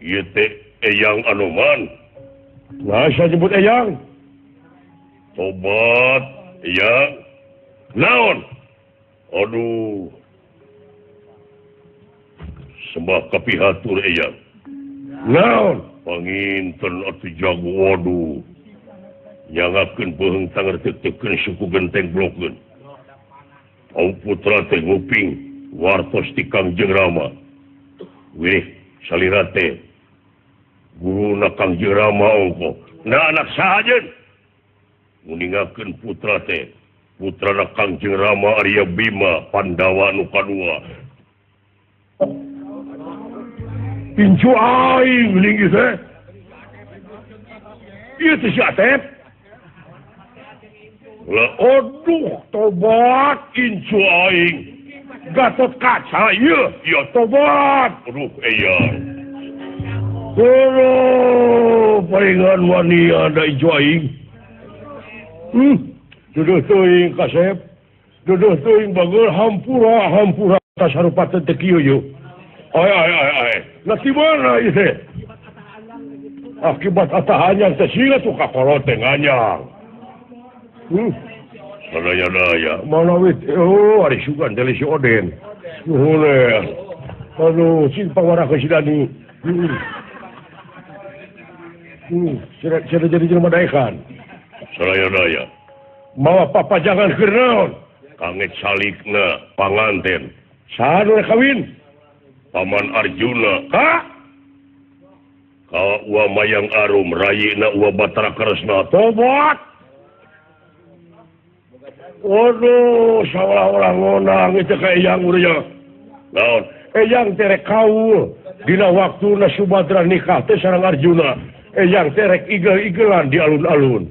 [SPEAKER 4] Ieu teh Eyang Anoman.
[SPEAKER 5] Nah, saya nyebut Eyang.
[SPEAKER 4] Tobat, Eyang. Naon? Aduh. Sembah kapihatur Eyang.
[SPEAKER 5] Naon?
[SPEAKER 4] Panginten atuh jago waduh. Nyangakeun beuheung tangerteuk-teukeun suku genteng blokeun. Au putra teh nguping wartos ti Kangjeng Rama. Wih, salira teh guruna Kangjeng Rama ongko. Nah anak saha jeung? Nguningakeun putra teh. Putrana Kangjeng Rama Arya Bima Pandawa nu kadua.
[SPEAKER 5] Incu aing linggih teh. Ieu teh si Atep. Lah aduh tobat incu aing. Gatot Kaca ieu, ieu tobat.
[SPEAKER 4] Aduh eyang.
[SPEAKER 5] Aduh, palingan wani ada incu aing. Duduh teuing kasep. Duduh teuing bageur hampura hampura tasarupa teh kieu yeuh. Ay ay ay ay. Lah di mana ieu teh? Akibat atahannya teh siga tuh kakolot teh nganyang.
[SPEAKER 4] Sadaya-daya.
[SPEAKER 5] Mana wit? Oh, ari sugan teh si Oden. Nuhun eh. Aduh, cing pawara ke si Dani. Sira jadi jelema daekan.
[SPEAKER 4] Sadaya-daya.
[SPEAKER 5] Mawa papajangan keur naon?
[SPEAKER 4] Kanget salikna panganten.
[SPEAKER 5] Saha nu kawin?
[SPEAKER 4] Paman Arjuna.
[SPEAKER 5] Ka?
[SPEAKER 4] Ka Wa Mayang Arum rayina Wa Batara Kresna.
[SPEAKER 5] Tobat. Waduh, saolah-olah ngonang itu ka eyang urang.
[SPEAKER 4] Naon?
[SPEAKER 5] Eyang teh rek kaul dina waktuna Subadra nikah teh sareng Arjuna. Eyang teh rek igel-igelan di alun-alun.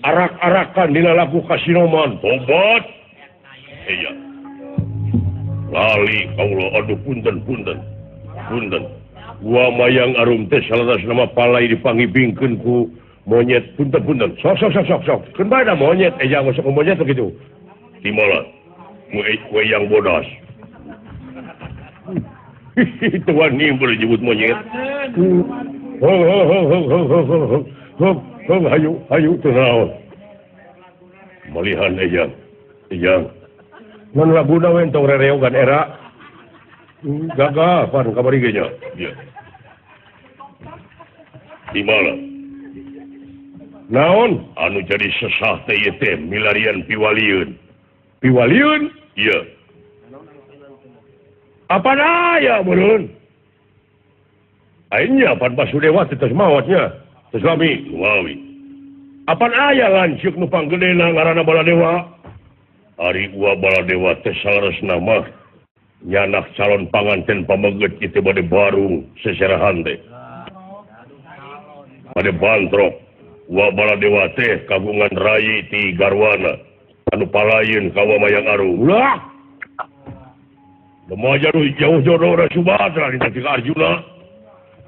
[SPEAKER 5] Arak-arakan dina lagu kasinoman.
[SPEAKER 4] Tobat. Eyang. Lali kaula aduh punten punten. Punten.
[SPEAKER 5] Wa Mayang Arum teh salaras nama palai dipangibingkeun ku monyet punten punten. Sok sok sok sok sok. Keun bae da monyet eyang sok monyet begitu.
[SPEAKER 4] Timala. Ku eyang bodas.
[SPEAKER 5] Itu wani boleh nyebut monyet. Ho ho ho ho ho ho ho ho ho hayu hayu teu naon.
[SPEAKER 4] Malihan eyang. Eyang.
[SPEAKER 5] Ngan laguna we entong rereogan era. Gagah pan kamari ge nya.
[SPEAKER 4] Ieu. Timala.
[SPEAKER 5] Naon?
[SPEAKER 4] Anu jadi sesah teh ieu teh milarian piwalieun.
[SPEAKER 5] Piwalieun?
[SPEAKER 4] Ieu.
[SPEAKER 5] Apa aya meureun? Aing nya pan Basudewa teh tos maot nya. Tos lami.
[SPEAKER 4] Wawi.
[SPEAKER 5] Apan aya lanceuk nu panggedena ngaranna Baladewa?
[SPEAKER 4] Ari Wa Baladewa teh saleresna mah nyanak calon panganten pameget ieu bade barung seserahan teh. Bade bantrok. Wa Baladewa teh kagungan rayi ti garwana anu palayeun ka Wa Mayang Arum.
[SPEAKER 5] Ulah. Lemaja nu jauh jodoh da Subadra dina ti Arjuna.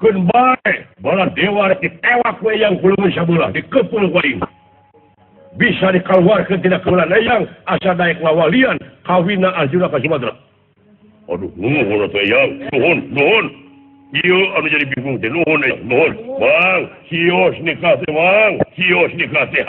[SPEAKER 5] Keun bae Baladewa rek ditewak we eyang ku leungeun sabelah dikeupul ku aing. Bisa dikeluarkeun tina keulan eyang asa daek ngawalian kawinna Arjuna ka Subadra.
[SPEAKER 4] Aduh nuhun atuh eyang, nuhun, nuhun. Ieu anu jadi bingung teh nuhun eyang, nuhun. Bang, sios nikah teh, Bang. Sios nikah teh.